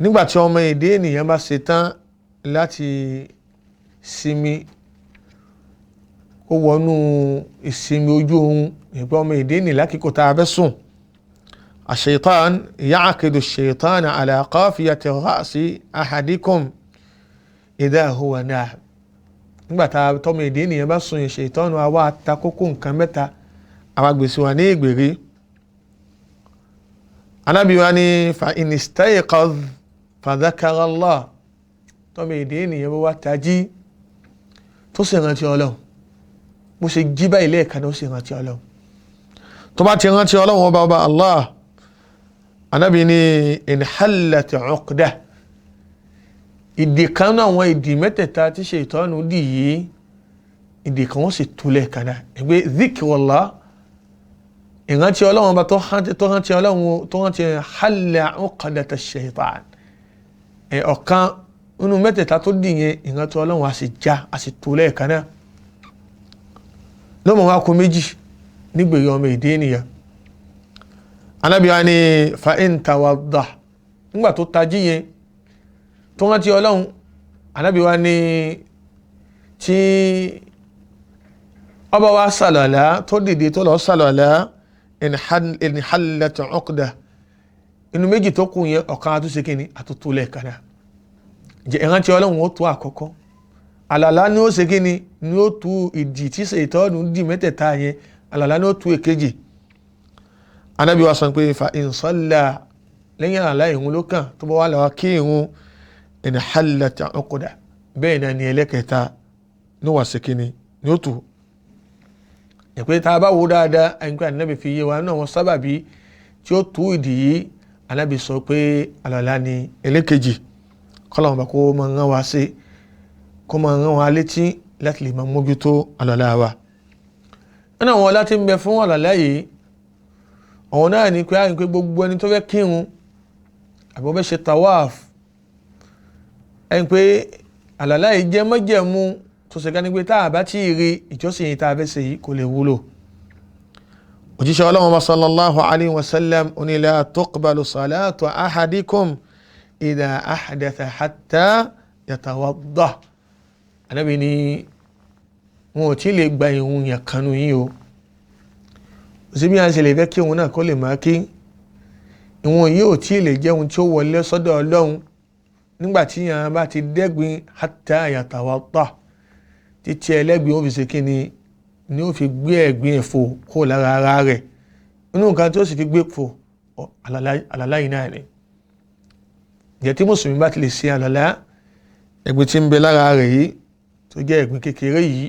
nígbà tí ọmọ èdè ènìyàn bá ṣe tán láti sinmi, ó wọnú ìsinmi ojú oorun, Ìgbà ọmọ èdè ní lákìkò tá a fẹ́ sùn, àṣetán ya'qidu ash-shaytan ala qafiyati ra'si ahadikum idha huwa na'im. Nígbà tá a tọmọ èdè nìyẹn bá sùn, ṣètọ́nù àwa ta kókó nǹkan mẹ́ta, àwa gbèsè wa ní ìgbèrè. Ànábì wa ní fa in istayqadh fa dhakara Allah. Tọmọ èdè nìyẹn bá wá tají tó sì rántí Ọlọ́run, bó ṣe jí báyìí lẹ́ẹ̀kan náà ó sì rántí Ọlọ́run. Tó bá ti rántí Ọlọ́run ọba ọba Allah, Ànábì ní inhallat uqdah, ìdè kan náà, àwọn ìdè mẹ́tẹ̀ẹ̀ta tí ṣètọ́nù dì yìí, ìdè kan wọ́n sì tú lẹ́ẹ̀kan náà. Ẹgbẹ́ dhikrullah, ìrántí Ọlọ́run ọba tó rántí Ọlọ́run, tó rántí halla uqdata shaytan, ọ̀kan nínú mẹ́tẹ̀ẹ̀ta tó dì yẹn, ìrántí Ọlọ́run á sì já, á sì tú lẹ́ẹ̀kan náà. Lọ́mọ wa kó méjì nígbèrè ọmọ èdè ènìyàn. Ànábì wa ní fa in tawadda, nígbà tó tají yẹn tó rántí Ọlọ́run, Ànábì wa ní tí ọba wa sàlọ̀lá, tó dìde tó lọ sàlọ̀lá, inhallat uqdah, inú méjì tó kù yẹn, ọ̀kan àtúnṣe kìíní àtúntò lẹ́ẹ̀kan náà. Jẹ́ ìrántí Ọlọ́run ó tó àkọ́kọ́, àlàlá ni ó ṣe kíni ni ó tú ìdì tí ṣètọ́nù dì mẹ́tẹ̀ẹ̀ta yẹn, àlàlá ni ó tú èkejì. Ànábì wa sọ pé fa in salla, lẹ́yìn àlàlá ìrun ló kàn, tó bá wà lọ́wọ́ kí ìrun, inhallat uqdah, bẹ́ẹ̀ náà ni ẹlẹ́kẹta ní wà ṣe kíni ni ó tú. Ìpè tá a bá wo dáadáa, ẹni pé Ànábì fi yé wa náà wọn sábàbí tí ó tú ìdì yìí. Ànábì sọ pé àlàlá ni ẹlẹ́kejì. Kọ́lọ́mù bá kó máa ń rán wa sí, kó máa rán wa létí láti lè máa mójútó àlọ́lá wa. Nínú àwọn ọlá tí ń bẹ fún àlọ́lá yìí, ọ̀hún náà ni pé a rí pé gbogbo ẹni tó fẹ́ kírun àbí wọ́n fẹ́ ṣe tawaf, ẹni pé àlọ́lá yìí jẹ́ májẹ̀mú tó ṣe ká ní pé tá a bá tí ì rí ìjọsìn yìí tá a fẹ́ ṣe yìí kò lè wúlò. Òjíṣẹ́ Ọlọ́run wa sallallahu alayhi wa sallam ó ní la tuqbalu salatu ahadikum idha ahdatha hatta yatawadda. Ànábì ní wọn ò tí lè gba ìrun yẹn kanu yín o. Síbi à ń ṣe lè fẹ́ kí òun náà kó lè máa kí ìwọ̀n yìí ò tí lè jẹ́ ohun tí ó wọlé sọ́dọ̀ Ọlọ́run nígbà tí yàrá bá ti dẹ́gbin hatta yatawadda, títí ẹlẹ́gbin ó fi ṣe kí ni ni ó fi gbé ẹ̀gbin ẹ̀fọ́ kó lára ara rẹ̀. Inú nǹkan tí ó sì fi gbé fò àlàlá yìí náà ni. Ìjẹ́ tí mùsùlùmí bá ti lè ṣe àlàlá, ẹ̀gbin tí ń bẹ lára rẹ̀ yìí tó jẹ́ ẹ̀gbin kékeré yìí,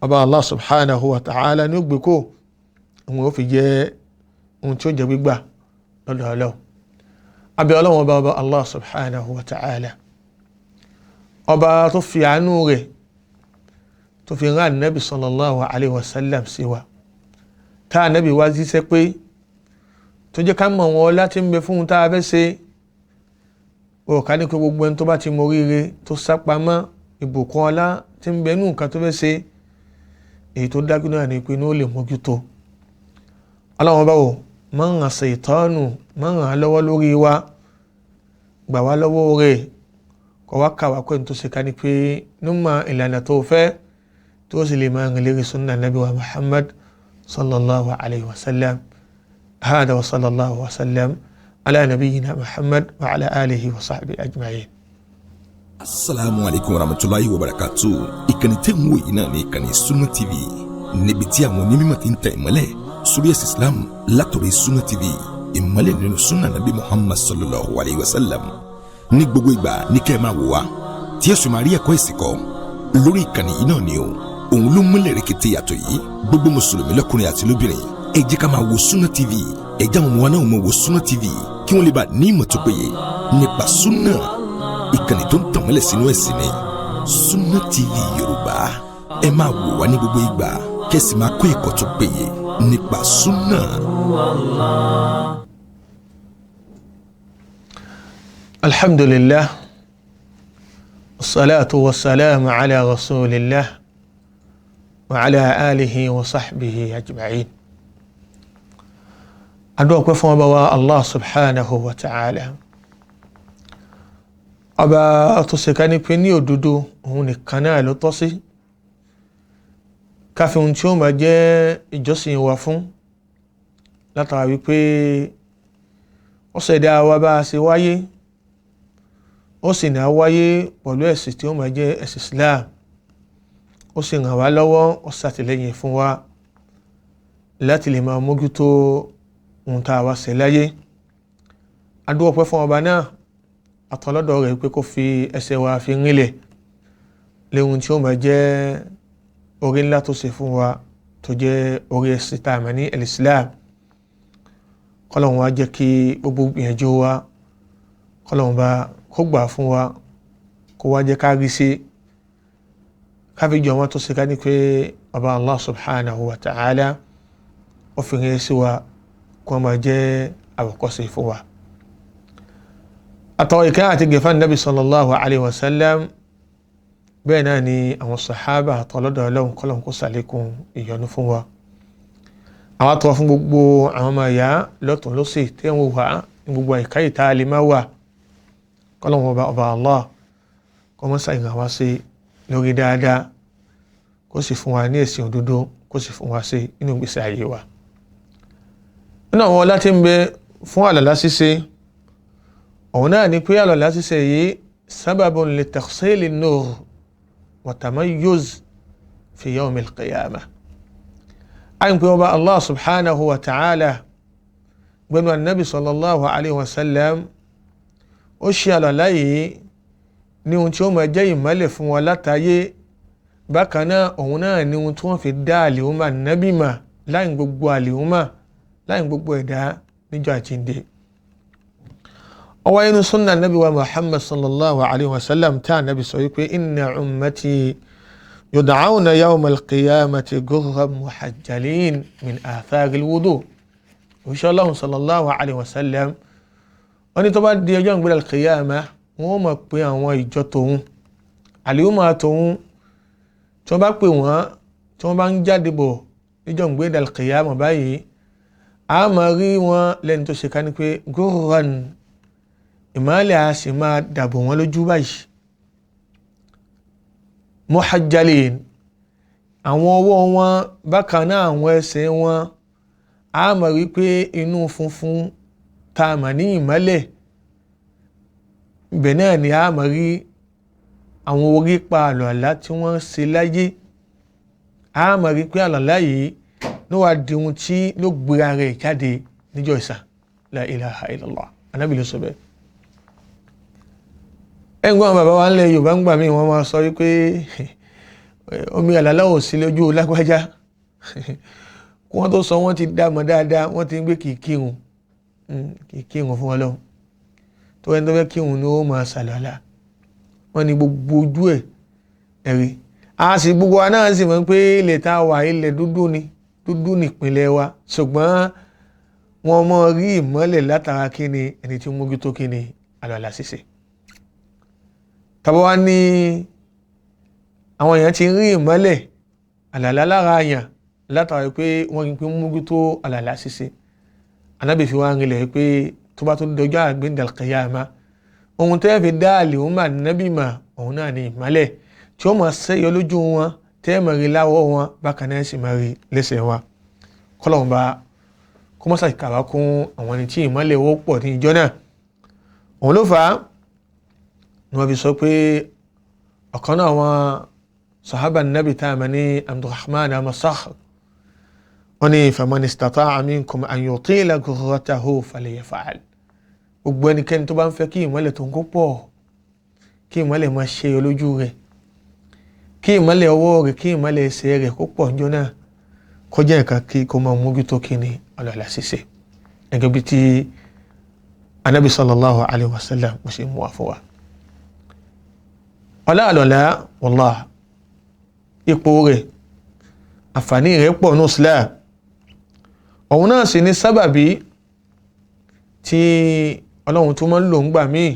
ọba Allah subhanahu wa ta'ala ní ó gbé kó òun ó fi jẹ́ ohun tí ó jẹ́ gbígbà lọ́dọ̀ Ọlọ́run. Abẹ́ Ọlọ́run ọba ọba Allah subhanahu wa ta'ala, ọba tó fi àánú rẹ̀ tó fi rán Ànábì sallallahu alayhi wa sallam sí wa, tá Ànábì wá jíṣẹ́ pé tó jẹ́ ká mọ̀ wọn láti ń bẹ fún un tá a fẹ́ ṣe. Òkà ní pé gbogbo ẹni tó bá ti mọ oríire tó sápamọ́ ìbùkún ọlá tí ń bẹ nú nǹkan tó fẹ́ ṣe, èyí tó dájú náà ni pé ní ó lè mójútó. Ọlọ́run báwo máa ń ràn ṣètọ́nù, máa ń ràn án lọ́wọ́ lórí wa, gbà wá lọ́wọ́ rẹ̀, kọ́ wá kà wá pé ní tó ṣe ká ní pé nímọ̀ ìlànà tó fẹ́ tó sì lè máa rìn lérí sunna nabi wa Muhammad sallallahu alayhi wa sallam. Hada wa sallallahu wa sallam ala nabiyyina Muhammad wa ala alihi wa sahbihi ajma'in. Asalaamu aleykum warahmatulahi wabarakatu. Ìkànnì tẹ́ ń wò yìí náà ní ìkànnì Sunna TV, níbi tí àwọn onímọ̀ ti ń tẹ̀ ìmọ́lẹ̀ sórí ẹ̀sìn Islam látọ̀rọ̀ Sunna TV, ìmọ́lẹ̀ nínú sunna nabi Muhammad sallallahu alayhi wa sallam. Ní gbogbo ìgbà ní kẹ́ ẹ máa wò wá, tí ẹ sì máa rí ẹ̀kọ́ ẹ̀sìn kọ́ lórí ìkànnì yìí náà ni o. Òun ló múlẹ̀ rẹ̀kẹ̀tẹ̀ yàtọ̀ yìí. Gbogbo mùsùlùmí lọ́kùnrin àti lóbìnrin, ẹ jẹ́ ká máa wo Sunna TV. Ẹ jẹ́ àwọn ọmọ wa náà máa wo Sunna TV kí wọ́n lè bá ní ìmọ̀ tó péye nípa sunna. Ìkànnì tó ń tànmọ́lẹ̀ sínú ẹ̀sìn ni Sunna TV Yorùbá. Ẹ máa wò wá ní gbogbo ìgbà kẹ́sì máa kó ẹ̀kọ́ tó péye nípa sunna. Alhamdulillah, wassalatu wassalamu ala rasulillah wa ala alihi wa sahbihi ajma'in. Adúpẹ́ pẹ́ fún ọba wa Allah subhanahu wa ta'ala, ọba tó ṣe ká ní pé ní òdodo òun nìkan náà ló tọ́ sí Ká fi ohun tí ó máa jẹ́ ìjọsìn wa fún, látara wípé ó ṣẹ̀dá wa bá a ṣe wáyé, ó sì ní a wáyé pẹ̀lú ẹ̀sìn tí ó máa jẹ́ ẹ̀sìn Islam. Ó sì ràn wá lọ́wọ́, ó ṣàtìlẹ́yìn fún wa láti lè máa mójútó ohun tá a wá ṣe láyé. A dúpẹ́ fún ọba náà, àtọlọ́dọ̀ rẹ̀ pé kó fi ẹsẹ̀ wa fi rinlẹ̀ léhun tí ó máa jẹ́ orí ńlá tó ṣe fún wa, tó jẹ́ orí ẹ̀sìn tá a mọ̀ ní al-Islam. Kọ́lọ́hun wa jẹ́ kí gbogbo gbìyànjú wa, kọ́lọ́hun bá kó gbà fún wa, kó wá jẹ́ ká rí sí ká fi jọ wọn tó ṣe ká ní pé ọba Allah subhanahu wa ta'ala ó fi rìn sí wa, kó máa jẹ́ àwòkọ́ṣe fún wa. Àtọ̀rọ̀ ìkẹ́ àti gẹ̀fà nàbì sallallahu alayhi wa sallam, bẹ́ẹ̀ náà ni àwọn sàhábà àtọ̀lọ́dọ̀ ọlọ́run, kọ́lọ́hun kó sàlékún ìyọ́nú fún wa. Àwọn àtọ̀rọ̀ fún gbogbo àwọn ọmọ ìyá lọ́tún lọ́sì tí wọ́n wà ní gbogbo àyíká ìta lè má wà, kọ́lọ́hun ọba ọba Allah kó mọ́ ṣàìràn wá sí lórí dáadáa, kó sì fún wa ní ẹ̀sìn òdodo, kó sì fún wa sí inú ìgbésí ayé wa. Nínú àwọn ọlá tí ń bẹ fún àlàlá ṣíṣe, òun náà ni pé àlàlá ṣíṣe yìí sábàbun li takhsil an-nur wa tamayyuz fi yawm al-qiyamah. A ń pè ọba Allah subhanahu wa ta'ala gbẹnu anabi sallallahu alayhi wa sallam, ó ṣe àlàlá yìí ní ohun tí ó máa jẹ́ ìmọ́lẹ̀ fún wa látayé. Bákan náà òun náà ní ohun tí wọ́n fi dá àlìhùmà nábì mà láì gbogbo àlìhùmà, láì gbogbo ẹ̀dá níjọ́ àjíǹde. Ó wáyé nínú súnà nábì wa Muhammad sallallahu alayhi wa sallam tá a nábì sọ wípé inna ummati yud'awna yawma al-qiyamati ghurran muhajjalin min athari al-wudu. Òṣìṣẹ́ Ọlọ́run sallallahu alayhi wa sallam wọ́n ní tó bá di ọjọ́ ìgbéra al-qiyama, wọ́n mọ̀ pé àwọn ìjọ tòun, àlìhùmà tòun, tí wọ́n bá pè wọ́n, tí wọ́n bá ń jáde bọ̀ níjọ́ ìgbéra al-qiyama báyìí, a máa rí wọn lẹ́ni tó ṣe ká ní pé ghurran, ìmọ̀lẹ̀ a sì máa dàbò wọn lójú báyìí, muhajjalin, àwọn ọwọ́ wọn bákan náà àwọn ẹsẹ̀ wọn, a máa rí pé inú funfun tá a mọ̀ ní ìmọ̀lẹ̀ ibẹ̀ náà ni a máa rí àwọn orípa àlọ́lá tí wọ́n ṣe láyé. A máa rí pé àlọ́lá yìí ló wá di ohun tí ló gbéra rẹ̀ jáde níjọ́ ìsà. La ilaha illallah, Ànábì ló sọ bẹ́ẹ̀. Ẹ̀gbọ́n bàbá wa ńlẹ̀ Yorùbá ń gbà mí, wọ́n máa sọ wípé omi àlàlá ò sí lójú lágbájá. Kí wọ́n tó sọ, wọ́n ti dá mọ̀ dáadáa, wọ́n ti ń gbé kì í kírun, kì í kírun fún Ọlọ́run. Tó ẹni tó fẹ́ kírun ni ó máa ṣàlọ́lá. Wọ́n ní gbogbo ojú ẹ̀ ẹ̀rí. A sì gbogbo wa náà sì mọ̀ pé ilẹ̀ tá a wà, ilẹ̀ dúdú ni, dúdú nípìnlẹ̀ wa, ṣùgbọ́n wọ́n mọ̀ rí ìmọ́lẹ̀ látara kíni ẹni tí ó mójútó kíni àlọ́lá ṣíṣe. Tàbí wá ní àwọn èèyàn ti rí ìmọ́lẹ̀ àlàlá lára àyàn látara pé wọ́n rí pé mójútó àlàlá ṣíṣe. Ànábì fi wá rinlẹ̀ pé tó bá tó dọjọ́ àgbéǹde al-qiyama, ohun tẹ́ fi dá àlìhùmà nábì mà, òun náà ní ìmọ́lẹ̀ tí ó máa ṣẹ́yọ lójú wọn, tẹ́ máa rí láwọ̀ wọn, bákan náà sì máa rí lẹ́sẹ̀ wọn. Kọ́lọ́hun bá kó mọ́sà kàwá kún àwọn ẹni tí ìmọ́lẹ̀ wọ́ pọ̀ ní ìjọ náà. Òun ló fà á ni wọ́n fi sọ pé ọ̀kan náà àwọn sahaba nabi tá a mọ̀ ní Abdulrahman Amasakh, wọ́n ní faman istata'a minkum an yutila ghurratahu falyaf'al. Gbogbo ẹnikẹ́ni tó bá ń fẹ́ kí ìmọ́lẹ̀ tó ń kó pọ̀, kí ìmọ́lẹ̀ máa ṣe lójú rẹ̀, kí ìmọ́lẹ̀ ọwọ́ rẹ̀, kí ìmọ́lẹ̀ ẹsẹ̀ rẹ̀ kó pọ̀ níjọ́ náà, kó jẹ́ nǹkan kí kó máa mójútó kí ni àlùwàlá ṣíṣe, gẹ́gẹ́ bí tí anabi sallallahu alayhi wa sallam mo ṣe mú wa fún wa. Ọlá àlọ́lá, wallah, ipò rẹ̀, àǹfààní rẹ̀ pọ̀ ní Islam. Òun náà sì ní sábàbí tí Ọlọ́run tó máa ń lò ń gbà míì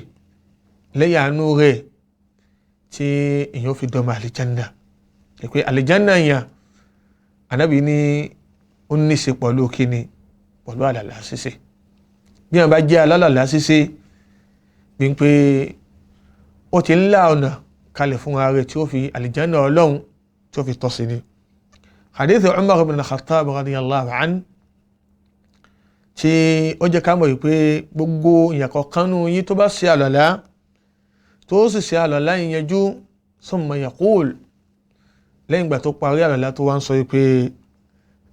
lẹ́yìn àánú rẹ̀ tí èèyàn fi dọ́mọ àlìjánná. Pé àlìjánná yẹn, Ànábì ní ó ní í ṣe pẹ̀lú kíni, pẹ̀lú àlàlá ṣíṣe. Bí wọn bá jẹ́ alálàlá ṣíṣe, bí pé ó ti ń lá ọ̀nà kalẹ̀ fún ara rẹ̀ tí ó fi àlìjánná Ọlọ́run tí ó fi tọ́ sí ni. Hadith Umar ibn Khattab radiyallahu anhu tí ó jẹ́ ká mọ̀ wípé gbogbo ìyàkọ̀ kanú yín tó bá ṣe àlọ́lá tó sì ṣe àlọ́lá ìyẹnjú, summa yaqul, lẹ́yìn ìgbà tó parí àlọ́lá tó wá ń sọ wípé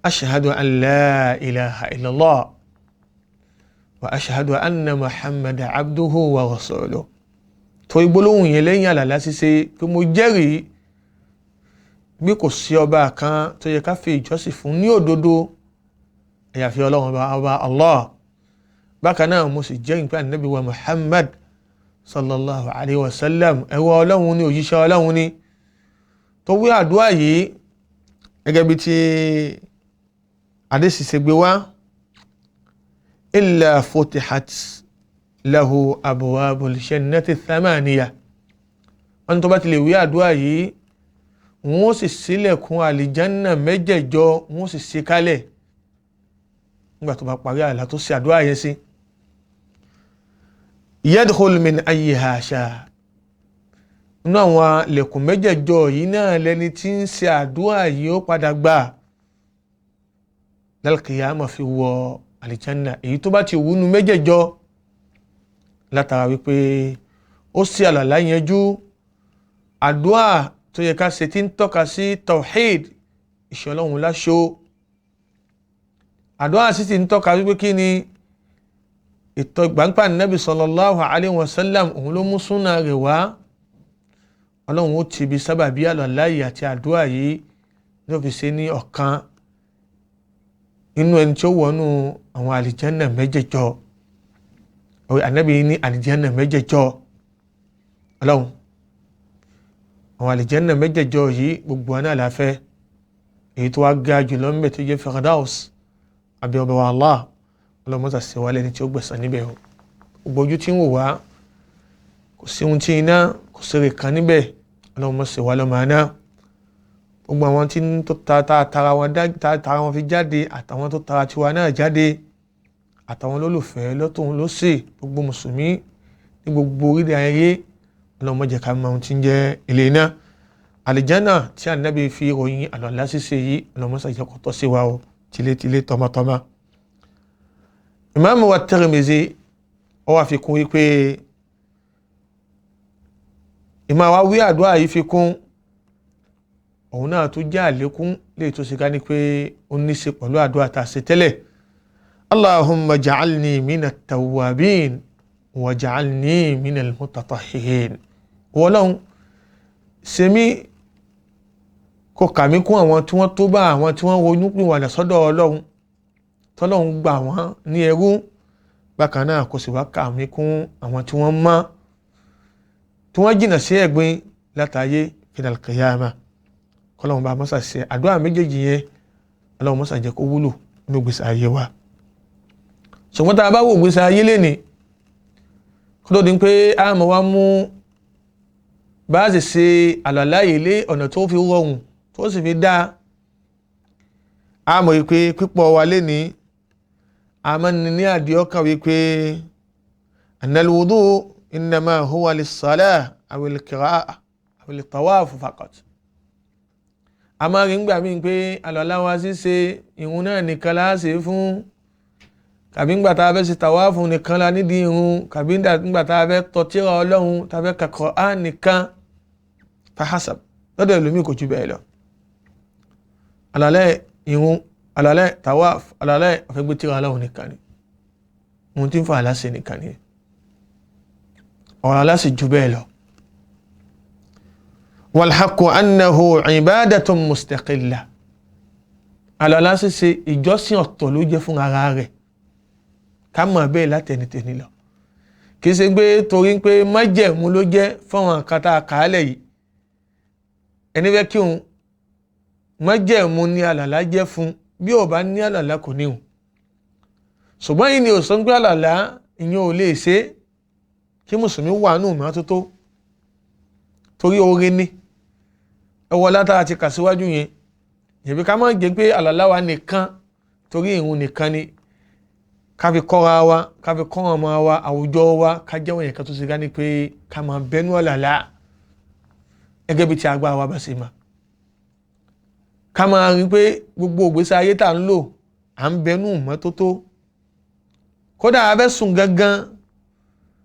ashhadu an la ilaha illallah wa ashhadu anna muhammad abduhu wa rasuluhu. Tó igbólóhùn yẹn lẹ́yìn àlàlá ṣíṣe pé mo jẹ́rìí bí kò sí ọba kan tó yẹ ká fi ìjọsìn fún ní òdodo àyàfi ọlọ́run ọba Allah. Bákan náà mo sì jẹ́rìí pé ànábì wa muhammad sallallahu alayhi wa sallam ẹrú ọlọ́run ni, òjíṣẹ́ ọlọ́run ni. Tó wí àdúrà yìí gẹ́gẹ́ bí ti adéṣiṣẹ́ gbé wá, illa futihat lahu abwabul jannati thamaniya. Wọ́n tó bá ti lè wí àdúrà yìí, wọ́n sì ṣílẹ̀kùn àlìjánná mẹ́jẹ̀jọ, wọ́n sì ṣí kálẹ̀ nígbà tó bá parí àlá tó ṣe àdúrà yẹn sí. Yadkhul min ayyiha sha. Inú àwọn lẹ̀kùn mẹ́jẹ̀jọ yìí náà lẹni tí ń ṣe àdúrà yìí ó padà gbà lálùkìyámà fi wọ àlìjánná. Èyí tó bá ti wúnú mẹ́jẹ̀jọ látara wípé ó ṣe àlàlá yanjú àdúrà tó yẹ ká ṣe tí ń tọ́ka sí tawhid, ìṣọlọ́hun láṣọ. Àdúrà sì ti ń tọ́ka wípé kí ni ìtọ́ gbàǹpà nàbì sallallahu alayhi wa sallam, òun ló mú súnà rẹ̀ wá. Ọlọ́run ó ti ibi sábàbí àlàlá yìí àti àdúrà yìí ló fi ṣe ní ọ̀kan inú ẹni tí ó wọnú àwọn àlìjánà mẹ́jẹ̀jọ. Ànábì ní àlìjánà mẹ́jẹ̀jọ. Ọlọ́run àwọn àlìjánà mẹ́jẹ̀jọ yìí gbogbo àná àlàáfẹ́, èyí tó wá ga jùlọ ń bẹ tó jẹ́ Firdaus àbí ọba wa Allah, Ọlọ́run mọ́tà sí wa lẹ́ni tí ó gbẹ̀san níbẹ̀ o. Gbogbo ojú tí ń wò wá, kò sí ohun tí iná kò sí rè kan níbẹ̀, Ọlọ́run mọ́ sí wa lọ́mọ àná. Gbogbo àwọn tí tó tara wọn fi jáde, àtàwọn tó tara tiwa náà jáde, àtàwọn olólùfẹ́ lọ́tún lósì, gbogbo mùsùlùmí ní gbogbo orílẹ̀ ayé, Ọlọ́run má jẹ́ ká mọ ohun tí ń jẹ́ ilé iná. Àlìjánà tí Ànábì fi ròyìn àlọ́lá ṣíṣe yìí, Ọlọ́run má ṣe jẹ́ kó tọ́ sí wa o, tilétilé tọmọtọmọ. Ìmáàmù wa Tirmidhi ó wá fi kún wípé ìmáa wa wí àdúrà yìí fi kún òun náà tó jẹ́ àlékún lè tó ṣe ká ní pé ó ní ṣe pẹ̀lú àdúrà tá a ṣe tẹ́lẹ̀. Allahumma ja'alni minat tawwabin wa ja'alni minal mutatahhirin. Wọ́lọ́hun ṣe mí kó kà mí kún àwọn tí wọ́n tó bá àwọn tí wọ́n ronú pìwàdà sọ́dọ̀ Ọlọ́run, tọ́lọ́hun gbà wọ́n ní ẹrú. Bákan náà kó sì wá kà mí kún àwọn tí wọ́n mọ́, tí wọ́n jìnnà sí ẹ̀gbin látàyé fil qiyamah. Kọ́lọ́hun bá mọ́sà ṣe àdúrà méjèèjì yẹn, Ọlọ́run mọ́sà jẹ́ kó wúlò nínú ìgbésí ayé wa. Ṣùgbọ́n tá a bá wo ìgbésí ayé lénìí, kó tó di pé a mọ̀ wá mú bá a sì ṣe àlàlá yìí lé ọ̀nà tó fi rọrùn tó sì fi dáa, a mọ̀ wípé pípọ̀ wa lénìí a máa ní ní àdìọ́kàn wípé annal wudu innama huwa lis-salah awil qira'ah awil tawaf faqat. A máa rí ngbà míì pé àlọ́lá wa ṣíṣe ìrun náà nìkan la ṣe fún, kàbí ngbà tá a fẹ́ ṣe tàwáàfù nìkan la nídìí ìrun, kàbí ngbà tá a fẹ́ tọ́ tírà Ọlọ́run tá a fẹ́ ka Kùránì nìkan. Fahasab lọ́dọ̀ ẹlòmíì kò ju bẹ́ẹ̀ lọ. Àlọ́lá ìrun, àlọ́lá tàwáàfù, àlọ́lá ọ̀fẹ́ gbé tírà Ọlọ́run nìkan ni, ohun tí ń fa àlá ṣe nìkan ni. Ọ̀rọ̀ àlá sì ju bẹ́ẹ̀ lọ. Walhaqqu annahu ibadatun mustaqilla. Àlọ́lá ṣíṣe ìjọsìn ọ̀tọ̀ ló jẹ́ fún ara rẹ̀, ká mọ̀ bẹ́ẹ̀ látẹnitẹni lọ. Kì í ṣe pé torí pé májẹ̀mú ló jẹ́ fáwọn nǹkan tá a kà á lẹ̀ yìí, ẹni fẹ́ kí òun májẹ̀mú ni àlàlá jẹ́ fún, bí ò bá ní àlàlá kò ní òun. Ṣùgbọ́n yìí ni ò sọ pé àlàlá ìyẹn ò lè ṣe kí mùsùlùmí wà nù mọ́tótó, torí oore ni. Ẹwọ látara ti kà síwájú yẹn, yẹ̀bi ká má jẹ́ pé àlàlá wa nìkan torí ìrun nìkan ni, ká fi kọ́ra wa, ká fi kọ́ ọmọ wa, àwùjọ wa, ká jẹ́wọ́ yẹn ká tó ṣe ká ní pé ká máa bẹnu àlàlá gẹ́gẹ́ bí ti agbára wa bá ṣe mà. Ká máa rí pé gbogbo ìgbésí ayé tá à ń lò à ń bẹnu mọ́tótó. Kódà a fẹ́ sùn gangan,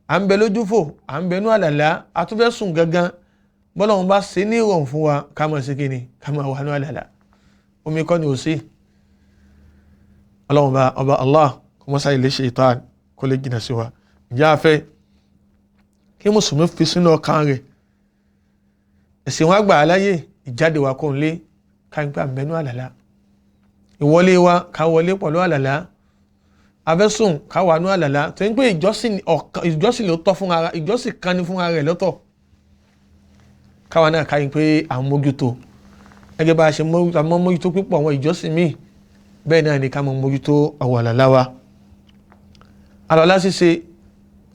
à ń bẹ lójúfò, à ń bẹnu àlàlá, a tún fẹ́ sùn gangan. Bọ́lá òun bá ṣe ní ìrọ̀rùn fún wa ká máa ṣe kíni, ká máa wà ní àlàlá. Omi kọ́ ni ò sí. Ọlọ́run bá ọba Allah kó mọ́sá ilé ṣe ìtàn kó lè jìnnà sí wa. Ǹjẹ́ a fẹ́ kí mùsùlùmí fi sínú ọkàn rẹ̀ ẹ̀sìn wa gbà á láyè ìjáde wa kó ń lé ká ń gbà mẹ́nu àlàlá, ìwọlé wa ká wọlé pẹ̀lú àlàlá, afẹ́sùn ká wà nú àlàlá. Tó ń pè ìjọsìn ló tọ́ fún ara, ìjọsìn kan ní fún ara rẹ̀ lọ́tọ̀. Káwa náà ká yín pé à ń mójútó gẹ́gẹ́ bá a ṣe mójútó pípọ̀ àwọn ìjọsìn míì, bẹ́ẹ̀ náà ni ká mọ mójútó àwọn àlàlá wa. Àlàlá ṣíṣe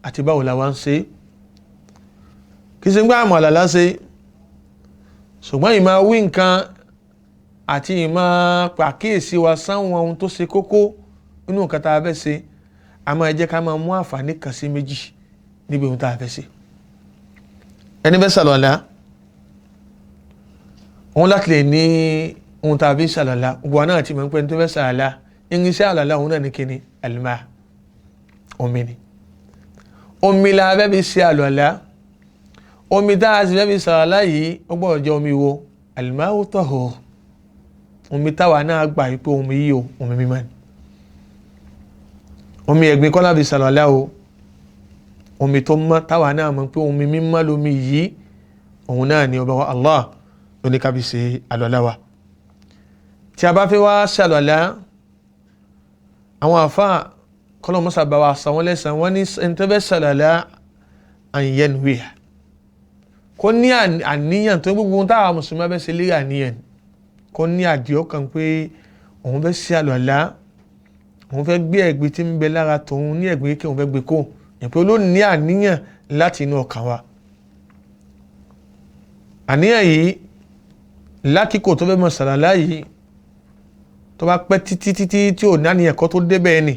àti báwo la wá ń ṣe, kì í ṣe ń gbá àmọ́ àlàlá ṣe, ṣùgbọ́n ìmọ̀ wí nǹkan àti ìmọ̀ pàkíyèsí wa sáwọn ohun tó ṣe kókó nínú nǹkan tá a fẹ́ ṣe, a máa jẹ́ ká máa mú àǹfààní kan sí méjì níbi ohun tá a fẹ́ ṣe. Ẹni fẹ́ ṣàlùwàlá, òun láti lè ní ohun tá a fi ṣàlùwàlá. Gbogbo wa náà ti mọ̀ pé ẹni tó fẹ́ ṣàlùwàlá, irinṣẹ́ àlùwàlá òun náà ní kíni, àlùmá, omi ni. Omi la fẹ́ fi ṣe àlùwàlá. Omi tá a sì fẹ́ fi ṣàlùwàlá yìí, ó gbọ́dọ̀ jẹ́ omi wo? Àlùmáwò tọ̀họ̀. Omi táwa náà gbà yìí pé omi yìí o, omi mímọ́ ni. Omi ẹ̀gbin kọ́ la fi ṣàlùwàlá o. Omi tó mọ́ táwa náà mọ̀ pé omi mímọ́ lomi yìí, òun náà ni ọba wa Allah ló ní ká fi ṣe àlùwàlá wa. Tí a bá fẹ́ wá ṣàlùwàlá, àwọn àfáà kọ́lọ́ mọ́sá bá wa san wọ́n lẹ́san, wọ́n ní ẹni tó fẹ́ ṣàlùwàlá àyẹ̀nùwìyà kó ní àníyàn tó gbogbo ohun táwa mùsùlùmí bá fẹ́ ṣe lérí àníyàn, kó ní àdìọ́kàn pé òun fẹ́ ṣe àlùwàlá, òun fẹ́ gbé ẹ̀gbin tí ń bẹ lára tòun ní ẹ̀gbin kékeré, òun fẹ́ gbé kó ìpè ló ní àníyàn láti inú ọkàn wa. Àníyàn yìí lákìkò tó fẹ́ mọ̀ ṣàlàlá yìí, tó bá pẹ́ títí títí tí ò ní àníyàn kó tó débẹ̀ ni,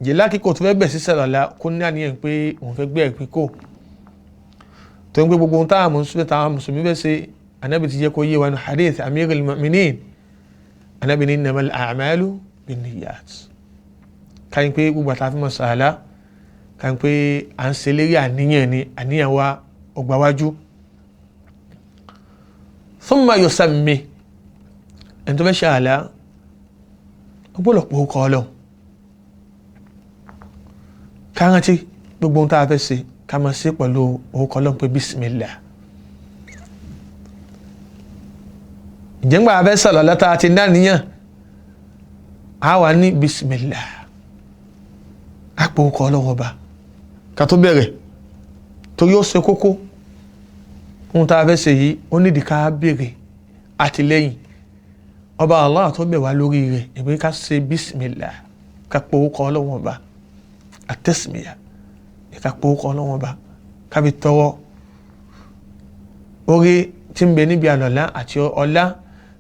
jẹ́ lákìkò tó fẹ́ bẹ̀ sí ṣàlàlá kó ní àníyàn pé òun fẹ́ gbé ẹ̀gbin kó. Tó ń gbé gbogbo ohun táwọn mùsùlùmí fẹ́ ṣe, Ànábì ti jẹ́ kó yé wa ní hadith amirul mu'minin, Ànábì ní innamal a'malu binniyat. Káyìn pé gbogbo àtàfin mọ̀ ṣàlàlá, káyìn pé à ń ṣe lérí àníyàn ni, àníyàn wa ọgbà wájú. Thumma yusammi, ẹni tó fẹ́ ṣàlàlá ó gbọ́dọ̀ pò ó kọ́ Ọlọ́run. Ká rántí gbogbo ohun tá a fẹ́ ṣe, ká máa ṣe pẹ̀lú orúkọ Ọlọ́run pé bismillah. Ìjẹ́ngbà abẹ́ ṣàlùwàlá tá a ti dáníyàn, a wà ní bismillah, a pò orúkọ Ọlọ́run ọba ká tó bẹ̀rẹ̀, torí ó ṣe kókó. Ohun tá a fẹ́ ṣe yìí ó nídìí ká béèrè àtìlẹ́yìn ọba Allah tó bẹ̀ wá lórí rẹ̀, ìpè ká ṣe bismillah, ká pò orúkọ Ọlọ́run ọba, àtẹ̀sìmíyà, ká pò orúkọ Ọlọ́run ọba, ká fi tọrọ oore tí ń bẹ níbi àlọ́lá àti ọlá,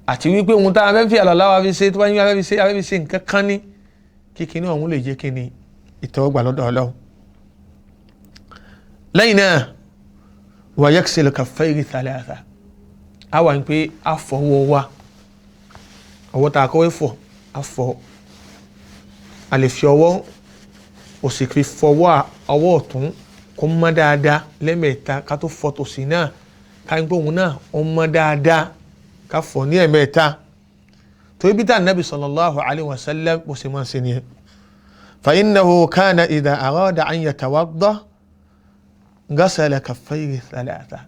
àti wípé ohun tá a fẹ́ fi àlọ́lá wa fi ṣe, tó bá yín a fẹ́ fi ṣe, a fẹ́ fi ṣe nǹkan kan ní kíkiní ọ̀hún lè jẹ́ kíni ìtẹ́wọ́gbà lọ́dọ̀ Ọlọ́run. Lẹ́yìn náà, wa yaksilu kaffayhi thalatha, a wà ní pé a fọwọ́ wa, ọwọ́ tá a kọ́wé fọ̀, a fọ̀, a lè fi ọwọ́ òsì fi fọwọ́ ọwọ́ ọ̀tún kó mọ́ dáadáa lẹ́mẹ̀ẹ́ta, ká tó fọ tòsì náà ká ń gbóhùn náà ó mọ́ dáadáa, ká fọ̀ ní ẹ̀mẹ́ta. Torí bí tá Ànábì sallallahu alayhi wa sallam bó ṣe máa ń ṣe nìyẹn. Fa innahu kana idha arada an yatawadda ghasala kaffayhi thalatha.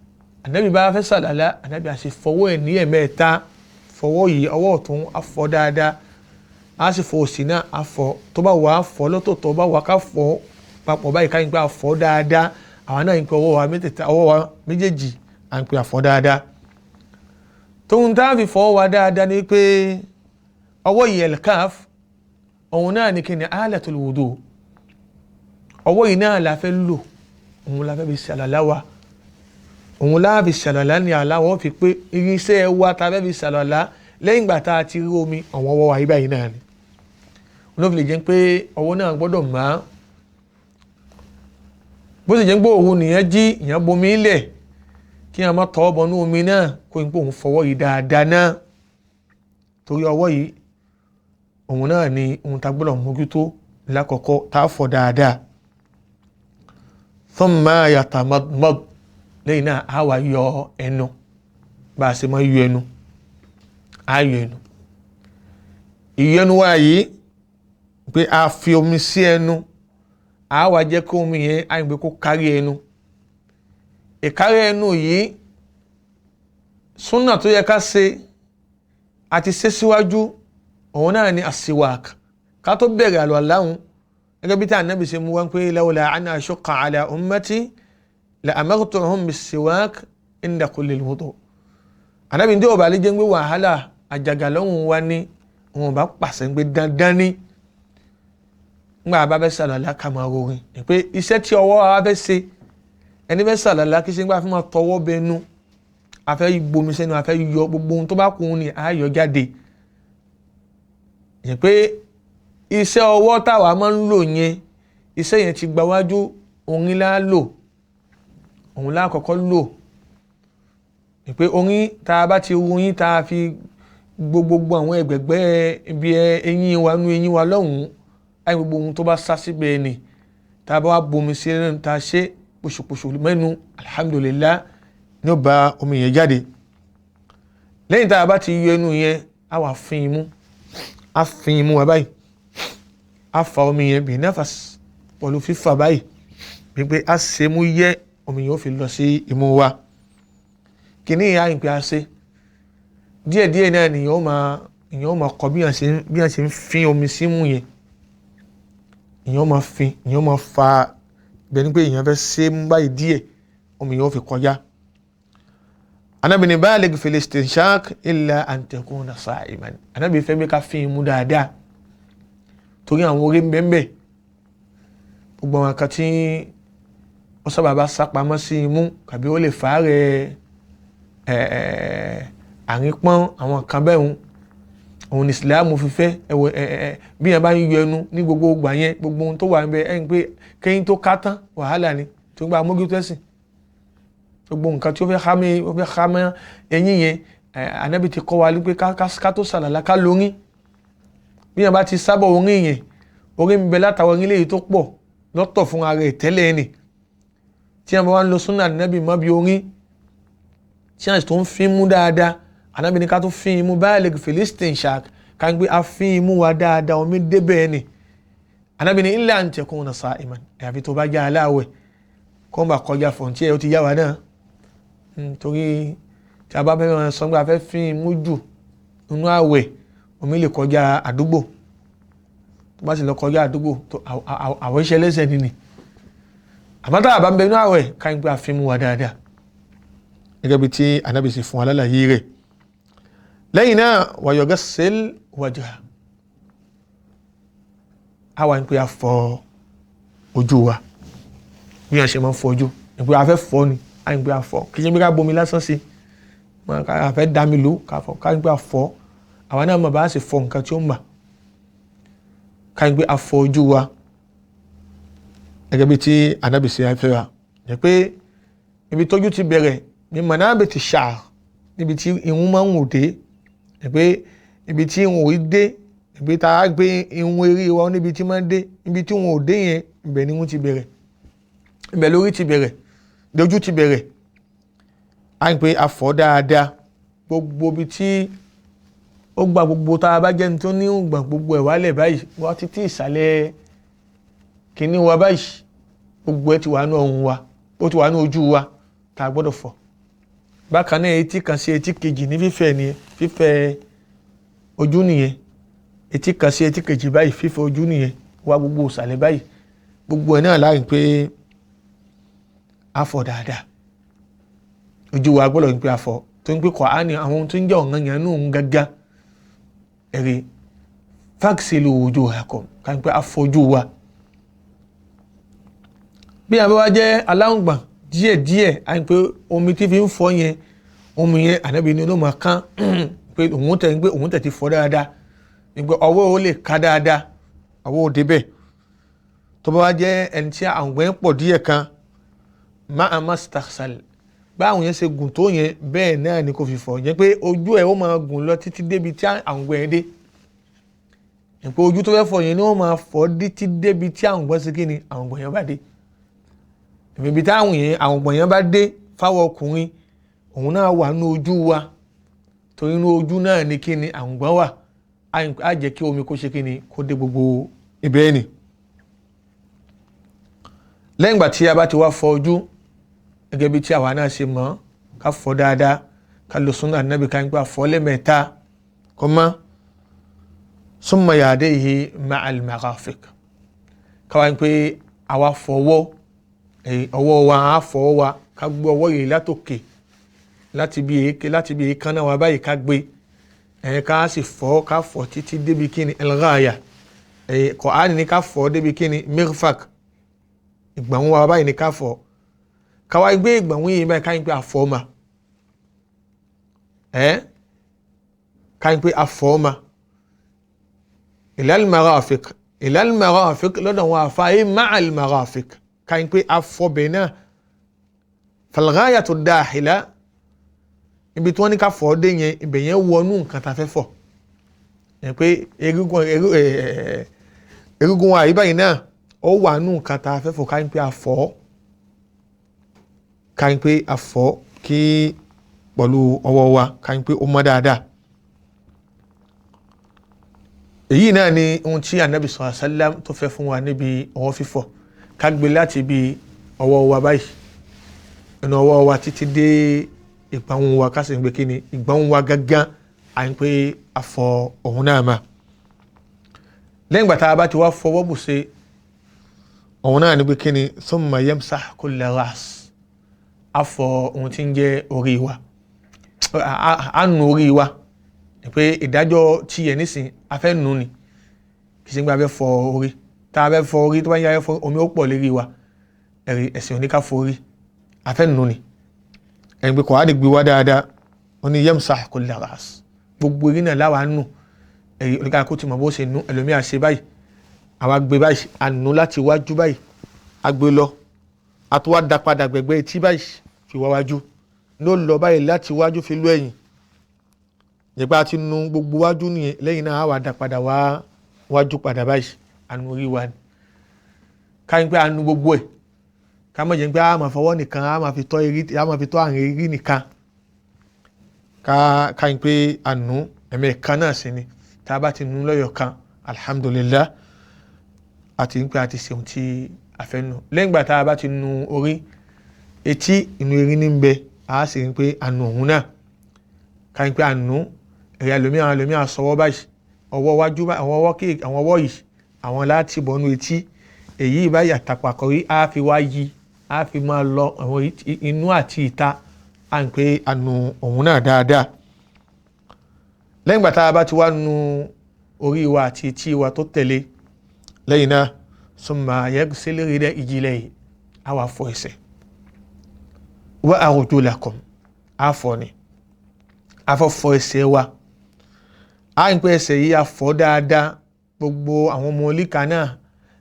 Ànábì bá fẹ́ sàlàlá, Ànábì á sì fọwọ́ ẹ̀ ní ẹ̀mẹ́ta, fọwọ́ yìí ọwọ́ ọ̀tún á fọ̀ dáadáa, á sì fọ òsì náà á fọ̀, tó bá wà á fọ̀ lọ́tọ̀ọ̀tọ̀, tó bá wà ká fọ̀ papọ̀ báyìí ká yín pé á fọ̀ dáadáa. Àwọn náà yín pé ọwọ́ wa mẹ́tẹ̀ẹ̀ta, ọwọ́ wa méjèèjì à ń pè àfọ̀ dáadáa. Tóun tá a fi fọwọ́ wa dáadáa ni pé ọwọ́ yìí elkaf, òun náà ni kíni alatul wudu, ọwọ́ yìí náà la fẹ́ lò, òun la fẹ́ fi ṣàlàlá wa, òun la fi ṣàlàlá ní aláwọ̀ fi pé irinṣẹ́ wa ta fẹ́ fi ṣàlàlá lẹ́yìn ìgbà tá a ti rí omi, àwọn ọwọ́ wa yìí báyìí náà ni. Òun ló fi lè jẹ́ pé ọwọ́ náà gbọ́dọ̀ mọ́, bó sì jẹ́ pé òun nìyẹn jí ìyẹn bomi lẹ̀ kí a má tọwọ́ bọnú omi náà kó n pé òun fọwọ́ yìí dáadáa náà. Torí ọwọ́ yìí òun náà ni ohun tá gbọ́dọ̀ mójútó lákọ̀ọ́kọ́ tá a fọ̀ dáadáa. Thumma yatamadmad, lẹ́yìn náà a wá yọ ẹnu bá a ṣe máa yọ ẹnu, a yọ ẹnu. Ìyọnu wa yìí pé a fi omi sí ẹnu, a wá jẹ́ kí omi yẹn á gbé kó kárí ẹnu. Ìkárí ẹnu yìí súnà tó yẹ ká ṣe àti ṣe síwájú, òun náà ni àsìwàk ká tó bẹ̀rẹ̀ àlùwàlá òun, gẹ́gẹ́ bí tí Ànábì ṣe mú wá pé lawla an ashuqqa ala ummati la amartuhum bis-siwak inda kulli wudu. Ànábì ní ọba àlejò ń gbé wàhálà àjàgà lọ́hùn wa ní wọn bá pàṣẹ pé dandan ní ngbà bá fẹ́ sàlàlá ká máa rorin pé iṣẹ́ tí ọwọ́ wa fẹ́ ṣe, ẹni fẹ́ sàlàlá kí ṣe ń gbà fún máa tọwọ́ bẹnu, a fẹ́ gbomi sẹ́nu, a fẹ́ yọ gbogbo ohun tó bá kún ni a yọ jáde. Yẹn pé iṣẹ́ ọwọ́ táwa máa ń lò yẹn, iṣẹ́ yẹn ti gbawájú, orin la lò, òun la kọ́kọ́ lò. Yẹn pé orin tá a bá ti ruyin tá a fi gbogbo àwọn ẹgbẹ̀gbẹ́ ibi eyín wa nú eyín wa lọ́hùn-ún, àyè gbogbo ohun tó bá sá síbẹ̀ ni tá a bá wá bomi sí ẹnu tá a ṣe pòṣùpòṣù mẹ́nu, alhamdulillah, ní ó bá omi yẹn jáde. Lẹ́yìn tá a bá ti yọ ẹnu yẹn, a wà fin imú, a fin imú wa báyìí, a fa omi yẹn bí nafas pẹ̀lú fífa báyìí, wípé a ṣe mú yẹ omi yẹn ó fi lọ sí imú wa. Kìíní ìyá ìpè a ṣe díẹ̀díẹ̀ náà ni ìyẹn ó máa kọ bí wọ́n ṣe ń fin omi símú yẹn, ìyẹn ó máa fin, ìyẹn ó máa fa bẹ́ẹ̀ ni pé ìyẹn fẹ́ ṣe mú báyìí díẹ̀, omi yẹn ó fi kọjá. Ànábì ní baligh fil istinshaq illa an takuna sa'iman. Ànábì fẹ́ bí ká fin imú dáadáa torí àwọn orí mbẹ́mbẹ́ gbogbo àwọn kan tí ó sábà bá sápamọ́ sí imú kàbí ó lè fà á rẹ̀ àrípọ́n àwọn kan bẹ́ẹ̀ ń òun ní ìsìlámù fífẹ́ ẹ̀wọ̀ bí yẹn bá ń yọ ẹnu ní gbogbo ìgbà yẹn, gbogbo ohun tó wà ń bẹ ẹ̀ ń pé kéyìn tó ká tán wàhálà ni tó ń gba mójútó ẹ̀sìn. Gbogbo nǹkan tí ó fẹ́ hámẹ́ eyín yẹn, Ànábì ti kọ́ wa pé ká tó sàlàlá ká lóyún. Bí yẹn bá ti sábọ̀ orin yẹn, orin ń bẹ látàwọn orin léyìí tó pọ̀ lọ́tọ̀ fún ara ẹ̀ tẹ́lẹ̀ ni. Tí yẹn bá wá ń lo súnà Ànábì mọ́ bí orin tí yẹn tó ń fi mú dáadáa, Ànábì ní ká tó fi imú baligh fil istinshaq, ká ń gbé a fi imú wa dáadáa omi débẹ̀ ni. Ànábì ní illa an takuna sa'iman, àyàfi tó bá jẹ́ aláwẹ̀ kó ń bà kọjá fọ̀ǹtì ẹ̀ ó ti yá wa náà. Torí tí a bá fẹ́ máa sọ pé a fẹ́ fi imú jù nínú àwẹ̀, omi lè kọjá àdúgbò, tó bá sì lọ kọjá àdúgbò tó àwẹ̀ iṣẹ́ lẹ́sẹ̀ nìní. Àmọ́ tá a bá ń bẹ nínú àwẹ̀ ká ń gbé a fi imú wa dáadáa gẹ́gẹ́ bí tí Ànábì sì fún wa lálàyé rẹ̀. Lẹ́yìn náà wàyọ̀gẹ́sẹ̀l wajha, a wà ní pé a fọ ojú wa bí wọ́n ṣe máa ń fọ ojú, ní pé a fẹ́ fọ ni, a ní pé a fọ kì í ṣe pé ká bomi lásán sí i, a fẹ́ dami lò ká fọ, ká ní pé a fọ àwa náà mọ̀ bá a sì fọ nǹkan tí ó mà, ká ní pé a fọ ojú wa gẹ́gẹ́ bí tí Ànábì ṣe fẹ́ wa. Ní pé ibi tójú ti bẹ̀rẹ̀ ní manabiti sha'r, níbi tí irun máa ń wò dé, pé ibi tí irun ò dé, ibi tá a gbé irun eré wa níbi tí máa ń dé, ibi tí irun ò dé yẹn, ibẹ̀ ni irun ti bẹ̀rẹ̀, ibẹ̀ lórí ti bẹ̀rẹ̀, lójú ti bẹ̀rẹ̀. A ń pè afọ́ dáadáa gbogbo ibi tí ó gba gbogbo tá a bá jẹ́ni tó ní ìgbà gbogbo ẹ̀ wálẹ̀ báyìí wá títí ìsàlẹ̀ kìíní wa báyìí, gbogbo ẹ̀ ti wà ní ọrùn wa, ó ti wà ní ojú wa tá a gbọ́dọ̀ fọ̀. Bákan náà etí kan sí etí kejì ní fífẹ̀ nìyẹn, fífẹ̀ ojú nìyẹn, etí kan sí etí kejì báyìí fífẹ̀ ojú nìyẹn, wá gbogbo ìsàlẹ̀ báyìí gbogbo ẹ̀ náà láàrin pé a fọ̀ dáadáa ojú wa gbọ́dọ̀ ń pé a fọ̀, tó ń pé Kùránì àwọn ohun tó ń jẹ́ ọ̀ràn yẹn nù ń gágá ẹ̀rí faghsilu wujuhakum, ká ń pé a fọ̀ ojú wa. Bí a bá wá jẹ́ aláǹgbọ̀n díẹ̀díẹ̀, a ń pé omi tí fi ń fọ̀ yẹn, omi yẹn Ànábì ní ló máa kán pé òun tẹ̀ ń pé òun tẹ̀ ti fọ̀ dáadáa, ní pé ọwọ́ ò lè ká dáadáa, ọwọ́ ò débẹ̀. Tó bá wá jẹ́ ẹni tí àǹgbẹ́ ń pọ̀ díẹ̀ kan, máa mastaghsal Báwọn yẹn ṣe gùn tó yẹn, bẹ́ẹ̀ náà ni kò fi fọ̀. Yẹn pé ojú ẹ̀ ó máa gùn lọ títí débi tí àwùngbọ̀n yẹn dé. Yẹn pé ojú tó fẹ́ fọ̀ yẹn ni ó máa fọ̀ títí débi tí àwùngbọ̀n ṣe kí ni àwùngbọ̀n yẹn bá dé. Ibi tí àwùngbọ̀n yẹn bá dé fáwọn ọkùnrin, òun náà wà nínú ojú wa, torí inú ojú náà ni kí ni àwùngbọ̀n wà. Á jẹ́ kí omi kó ṣe kí ni kó dé gbogbo ibẹ̀ ni. Lẹ́yìn ìgbà tí a bá ti wá fọ ojú gẹ́gẹ́ bí tí àwa náà ṣe mọ̀, ká fọ dáadáa, ká lo súnà Nábì, ká ń gbà fọ lẹ́mẹ̀ẹ́ta kọ́ mọ́. Summa yadayhi ma'al marafiq, káwa ń pé àwa fọwọ́ ọwọ́ wa, á fọwọ́ wa, ká gbé ọwọ́ yìí látòkè láti bí èékánná wa báyìí, ká gbé ká sì fọ, ká fọ títí débi kí ni el-ghaya. Kọ̀hánì ní ká fọ débi kí ni mirfak, ìgbọ̀nwọ́ wa báyìí ní ká fọ. Káwa gbé ìgbọ̀nwọ́ yìí báyìí, ká ń pé àfọ́mà, ká ń pé àfọ́mà ilal marafiq, ilal marafiq lọ́dọ̀ wọn àfáyé ma'al marafiq, ká ń pé àfọ́bẹ̀ náà. Fal-ghayatu dahila, ibi tí wọ́n ní ká fọ́ dé yẹn, ibẹ̀ yẹn wọnú nǹkan tá a fẹ́ fọ̀. Yẹn pé egungun wa yìí báyìí náà ó wà nù nǹkan tá a fẹ́ fọ̀, ká ń pé àfọ́, ká ń pé àfọ́ kí pẹ̀lú ọwọ́ wa, ká ń pé ó mọ́ dáadáa. Èyí náà ni ohun tí Ànábì sallallahu alaihi wasallam tó fẹ́ fún wa níbi ọwọ́ fífọ̀. Ká gbé láti ibi ọwọ́ wa báyìí, inú ọwọ́ wa títí dé ìgbọ̀nwọ́ wa, ká sì ń gbé kí ni ìgbọ̀nwọ́ wa gángan, à ń pé àfọ̀ òun náà mà. Lẹ́yìn ìgbà tá a bá ti wá fọwọ́ bù ṣe, òun náà ni pé kí ni thumma yamsah kulla ras, àfọ̀ ohun tí ń jẹ́ orí wa, à ń nu orí wa. Pé ìdájọ́ tí yẹ nísìn a fẹ́ nu ni, kì í ṣe pé a fẹ́ fọ orí. Tá a fẹ́ fọ orí, tó bá ń yára fọ omi ó pọ̀ lérí wa, ẹ̀rí ẹ̀sìn oníká fọ orí, a fẹ́ nu ni. Ẹ̀rí pé kò á lè gbé wá dáadáa, ó ní yamsah kulla ras, gbogbo orí náà láwa nù. Ẹ̀rí oníká kó ti mọ̀ bó ṣe nu, ẹlòmíà ṣe báyìí, àwa gbé báyìí, a nu láti wájú báyìí, a gbé lọ, a tó wá da padà gbẹ̀gbẹ́ etí báyìí fi wá wájú, ló lọ báyìí láti wájú fi lọ ẹ̀yìn. Nípa ti nu gbogbo wájú nìyẹn, lẹ́yìn náà a wá da padà wá wájú padà báyìí, a nu orí wa ni. Ká ní pé a nu gbogbo ẹ̀, ká má jẹ́ pé a máa fọwọ́ nìkan, a máa fi tọ́ eré, a máa fi tọ́ àrùn eré nìkan. Ká ní pé a nu ẹ̀mẹ́ẹ̀kan náà sí ni. Tá a bá ti nu lọ́yọ̀ kan, alhamdulillah, àti ní pé a ti ṣe ohun tí a fẹ́ nu. Lẹ́yìn ìgbà tá a bá ti nu orí, etí inú eré ní ń bẹ, a sì ní pé a nu òun náà. Ká ní pé a nu ẹ̀yà ẹlòmíà, àwọn ẹlòmíà sọwọ́ báyìí, ọwọ́ wájú báyìí, àwọn ọwọ́ kéèké, àwọn ọwọ́ yìí, àwọn láti bọnú etí. Èyí báyìí àtàpàkọ́rí á fi wá yí, á fi máa lọ àwọn inú àti ìta, à ń pé a nu òun náà dáadáa. Lẹ́yìn ìgbà tá a bá ti wá nu orí wa àti etí wa tó tẹ̀lé, lẹ́yìn náà summa yaghsil rijlayhi, á wá fọ ẹsẹ̀. Wa arjulakum, á fọ ni, á fọ fọ ẹsẹ̀ wa. Á ń pé ẹsẹ̀ yìí á fọ dáadáa, gbogbo àwọn ọmọ oníka náà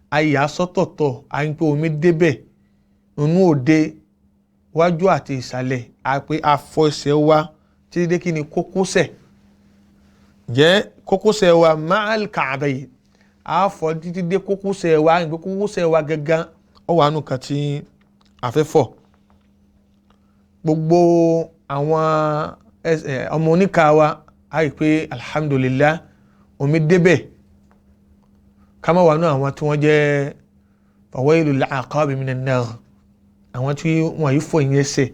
á yà sọ́tọ̀tọ̀, á ń pé omi débẹ̀ inú òde wájú àti ìsàlẹ̀, á pé á fọ ẹsẹ̀ wa títí dé kí ni kókósẹ̀. Jẹ́ kókósẹ̀ wa ma'al ka'bayn, á fọ títí dé kókósẹ̀ wa, á ń pé kókósẹ̀ wa gangan ó wà nù kan tí a fẹ́ fọ̀. Gbogbo àwọn ọmọ oníka wa á rí pé alhamdulillah omi débẹ̀. Ká má wà nù àwọn tí wọ́n jẹ́ fawailul a'qabi minan nar, àwọn tí wọ́n yìí fọ ìyẹn ẹsẹ̀,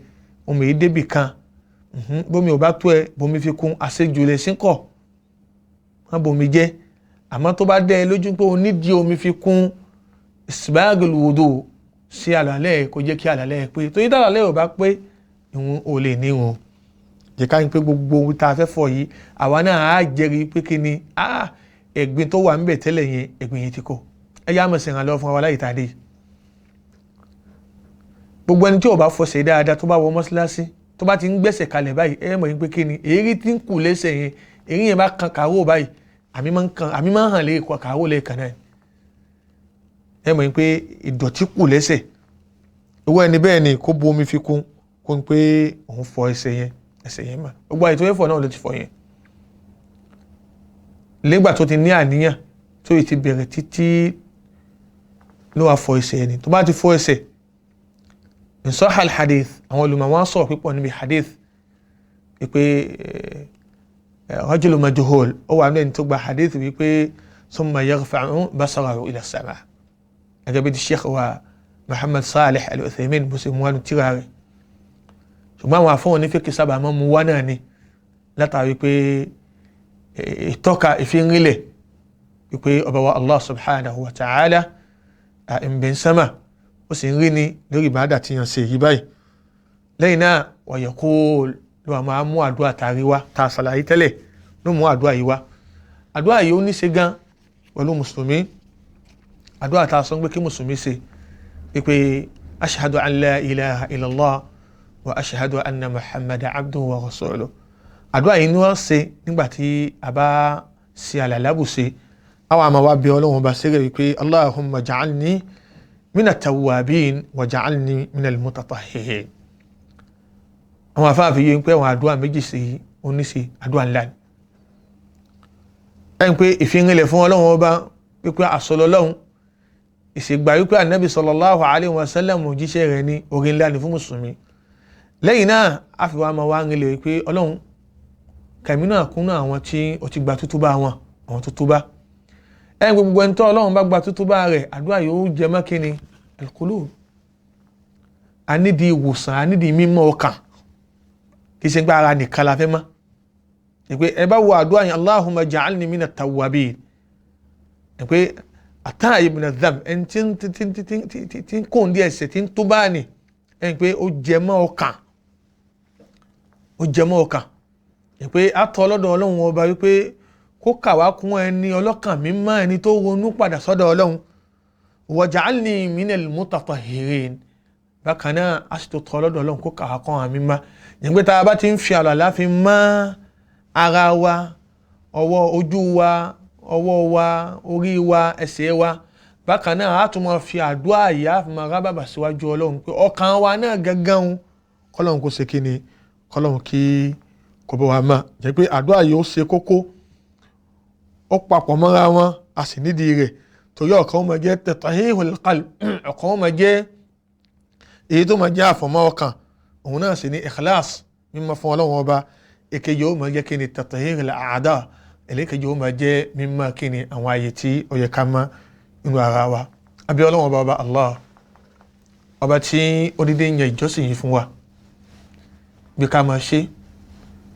omi yìí débì kan, bómi ò bá tó ẹ, bomi fi kún, àṣejù lè sínkọ̀, wọ́n bomi jẹ́. Àmọ́ tó bá dẹ́ ẹ lójú pé o nídìí omi fi kún, isbagul wudu sí àlàlẹ́, kò jẹ́ kí àlàlẹ́ pé, torí tàlàlẹ́ ò bá pé, ìwọ̀n ò lè níwọ̀n. Jẹ́ ká ní pé gbogbo ohun tá a fẹ́ fọ̀ yìí, àwa náà á jẹ́rìí pé kí ni ẹ̀gbin tó wà ńbẹ̀ tẹ́lẹ̀ yẹn, ẹ̀gbin yẹn ti kó. Ẹ yá mọ̀ sí ìrànlọ́wọ́ fún wa láyìí tá a dé. Gbogbo ẹni tí ò bá fọṣẹ̀ dáadáa tó bá wọ mọ́ṣáláṣí, tó bá ti ń gbẹ̀sẹ̀ kalẹ̀ báyìí, ẹ mọ̀ pé kí ni èérí tí ń kù lẹ́sẹ̀ yẹn, èérí yẹn bá kan kàró báyìí, àmì máa ń kan, àmì máa ń hàn lé kàró lẹ́ẹ̀kan náà. Ẹ mọ̀ pé ìdọ̀tí kù lẹ́sẹ̀. Ìwọ ẹni bẹ́ẹ̀ ni kó bu omi fi kún, kó ń pé òun fọ ẹsẹ̀ yẹn, ẹsẹ̀ yẹn mà gbogbo àyè tó fẹ́ fọ náà ló ti fọ yẹn. Lẹ́gbà tó ti ní àníyàn tó yìí ti bẹ̀rẹ̀ títí ló wá fọ ẹsẹ̀ yẹn ni. Tó bá ti fọ ẹsẹ̀, nsọ́hà hadith, àwọn olùmọ̀ wọn sọ̀rọ̀ pípọ̀ níbi hadith wípé rajulu majhul ó wà nílẹ̀ tó gba hadith wípé summa yarfa'u basarahu ila sama, gẹ́gẹ́ bí ti sheikh wa Muhammad Salih Al-Uthaymin bó ṣe mú wá ní tírà rẹ̀. Ṣùgbọ́n àwọn afọ́wọn onífẹ́kì sábà máa mú wá náà ni látàrí pé ìtọ́ka ìfínrílẹ̀ wípé ọba wa Allah subhanahu wa ta'ala ń sámà, ó sì ń rí ni lórí ìbádà tí yàn ṣe yìí báyìí. Lẹ́yìn náà wa yaqul, ló wà máa mú àdúrà tàrí wá tá a ṣàlàyé tẹ́lẹ̀, ló mú àdúrà yìí wá. Àdúrà yìí ó ní ṣe gan pẹ̀lú mùsùlùmí. Àdúrà tá a sọ pé kí mùsùlùmí ṣe wípé ashhadu an la ilaha illallah wa ashhadu anna muhammadan abduhu wa rasuluhu. Àdúrà yìí ni wọ́n ṣe nígbà tí a bá ṣe àlàlábùṣe. Àwọn àmọ́ wa bí Ọlọ́run bá ṣeré wípé allahumma ja'alni mina tawwabin wa ja'alni minal mutatahhirin. Àwọn afáàfin yìí ń pẹ́ àwọn àdúrà méjì sí oníṣe àdúrà ńlá ni. Ẹ̀ ń pé ìfinrinlẹ̀ fún Ọlọ́run ọba wípé àsọlọ Ọlọ́run, ìṣègbà wípé ànábì sallallahu alayhi wa sallam òjíṣẹ́ rẹ̀ ní orí ńlá ni fún mùsùlùmí. Lẹ́yìn náà a fi wá máa wá rinlẹ̀ wípé Ọlọ́run kàmí náà kúnnú àwọn tí ó ti gba tútúbà wọn, àwọn tútúbà. Ẹ̀ ń gbogbo ẹni tó Ọlọ́run bá gba tútúbà rẹ̀, àdúrà yóò jẹ mọ́ kíni al-qulub. A nídìí ìwòsàn, a nídìí mímọ́ ọkàn, kì í ṣe pé ara nìkan la fẹ́ mọ́. Ìpè ẹ bá wo àdúrà yẹn, Allahumma ja'alni mina tawwabin, ìpè àtàyè mina dhanb, ẹni tí ń kó ní ẹ̀ṣẹ̀ tí ń tó bá ní, ẹni pé ó jẹ mọ́ ọkàn, ó jẹ mọ́ ọkàn. Ìpè àtọ́ ọlọ́dọ̀ Ọlọ́run ọba wípé kó kà wá kún ẹni ọlọ́kàn mímọ́, ẹni tó ronú padà sọ́dọ̀ Ọlọ́run. Waj'alni minal mutatahhirin, bákan náà a sì tó tọ́ ọlọ́dọ̀ Ọlọ́run kó kà wá kún àwọn mímọ́. Ìyẹn tá a bá ti ń fi àlọ́ àláfi mọ́ ara wa, ọwọ́ ojú wa, ọwọ́ wa, orí wa, ẹsẹ̀ wa, bákan náà a tún máa fi àdúrà yìí a fi máa rábàbà síwájú Ọlọ́run pé ọkàn wa náà gángan o, kọ́lọ́run kó ṣe kí ni, kọ́lọ́run kí kò bọ́ wa mọ́. Jẹ́ pé àdúrà yìí ó ṣe kókó, ó papọ̀ mọ́ra wọn, a sì nídìí rẹ̀ torí ọ̀kan ó máa jẹ́ tatahihul qalb, ọ̀kan ó máa jẹ́ èyí tó máa jẹ́ àfọ̀mọ́ ọkàn, òun náà sì ní ikhlas, mímọ́ fún Ọlọ́run ọba. Èkejì ó máa jẹ́ kí ni tatahihul a'da, èlékejì ó máa jẹ́ mímọ́ kí ni àwọn àyè tí ó yẹ ká mọ́ nínú ara wa. Àbí Ọlọ́run ọba, ọba Allah, ọba tí ó dédé ń yan ìjọsìn yìí fún wa bí ká máa ṣe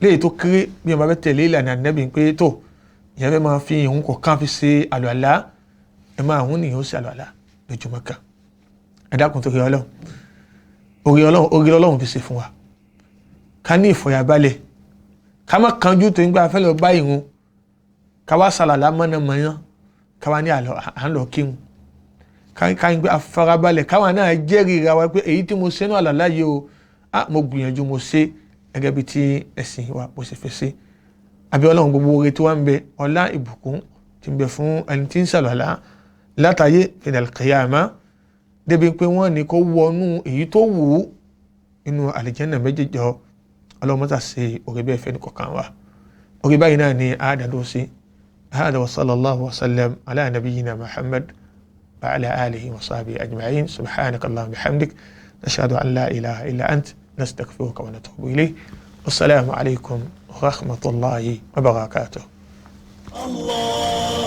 léyìí tó kéré, bí wọn bá fẹ́ tẹ̀lé ìlànà Ànábì pé tó ìyẹn fẹ́ máa fi ìhun kọ̀ọ̀kan fi ṣe àlùalá, ẹ máa hún nìyẹn ó ṣe àlùalá lójúmọ́ kan. Ẹ dákun torí Ọlọ́run, orí Ọlọ́run, orí Ọlọ́run fi ṣe fún wa ká ní ìfọ̀yàbalẹ̀, ká má kanjú tó ń gbà fẹ́ lọ bá ìhun, ká wá sàlàlá mọ́nàmọ́yán, ká wá ní àlọ́ à ń lọ kírun, ká ń gbé afarabalẹ̀, káwa náà jẹ́rìí ra wa pé èyí tí mo ṣe náà àlàlá yìí o, á mo gbìyànjú mo ṣe gẹ́gẹ́ bí tí ẹ̀sìn wa bó ṣe fẹ́ ṣe. Àbí Ọlọ́run gbogbo oore tí wọ́n ń bẹ, ọlá ìbùkún tí ń bẹ fún ẹni tí ń sàlàlá látàyé fil qiyama, débi pé wọ́n ní kó wọnú èyí tó wù ú inú àlìjẹ́nà méjèèjì. Ọlọ́run mọ́tà ṣe oore bẹ́ẹ̀ fẹ́ ní kọ̀ọ̀kan wa. Oore báyìí náà ni àádàdó sí. هذا وصلى الله وسلم على نبينا محمد وعلى آله وصحبه أجمعين. سبحانك اللهم وبحمدك، نشهد أن لا إله إلا أنت، نستغفرك ونتوب إليه. والسلام عليكم ورحمة الله وبركاته. الله.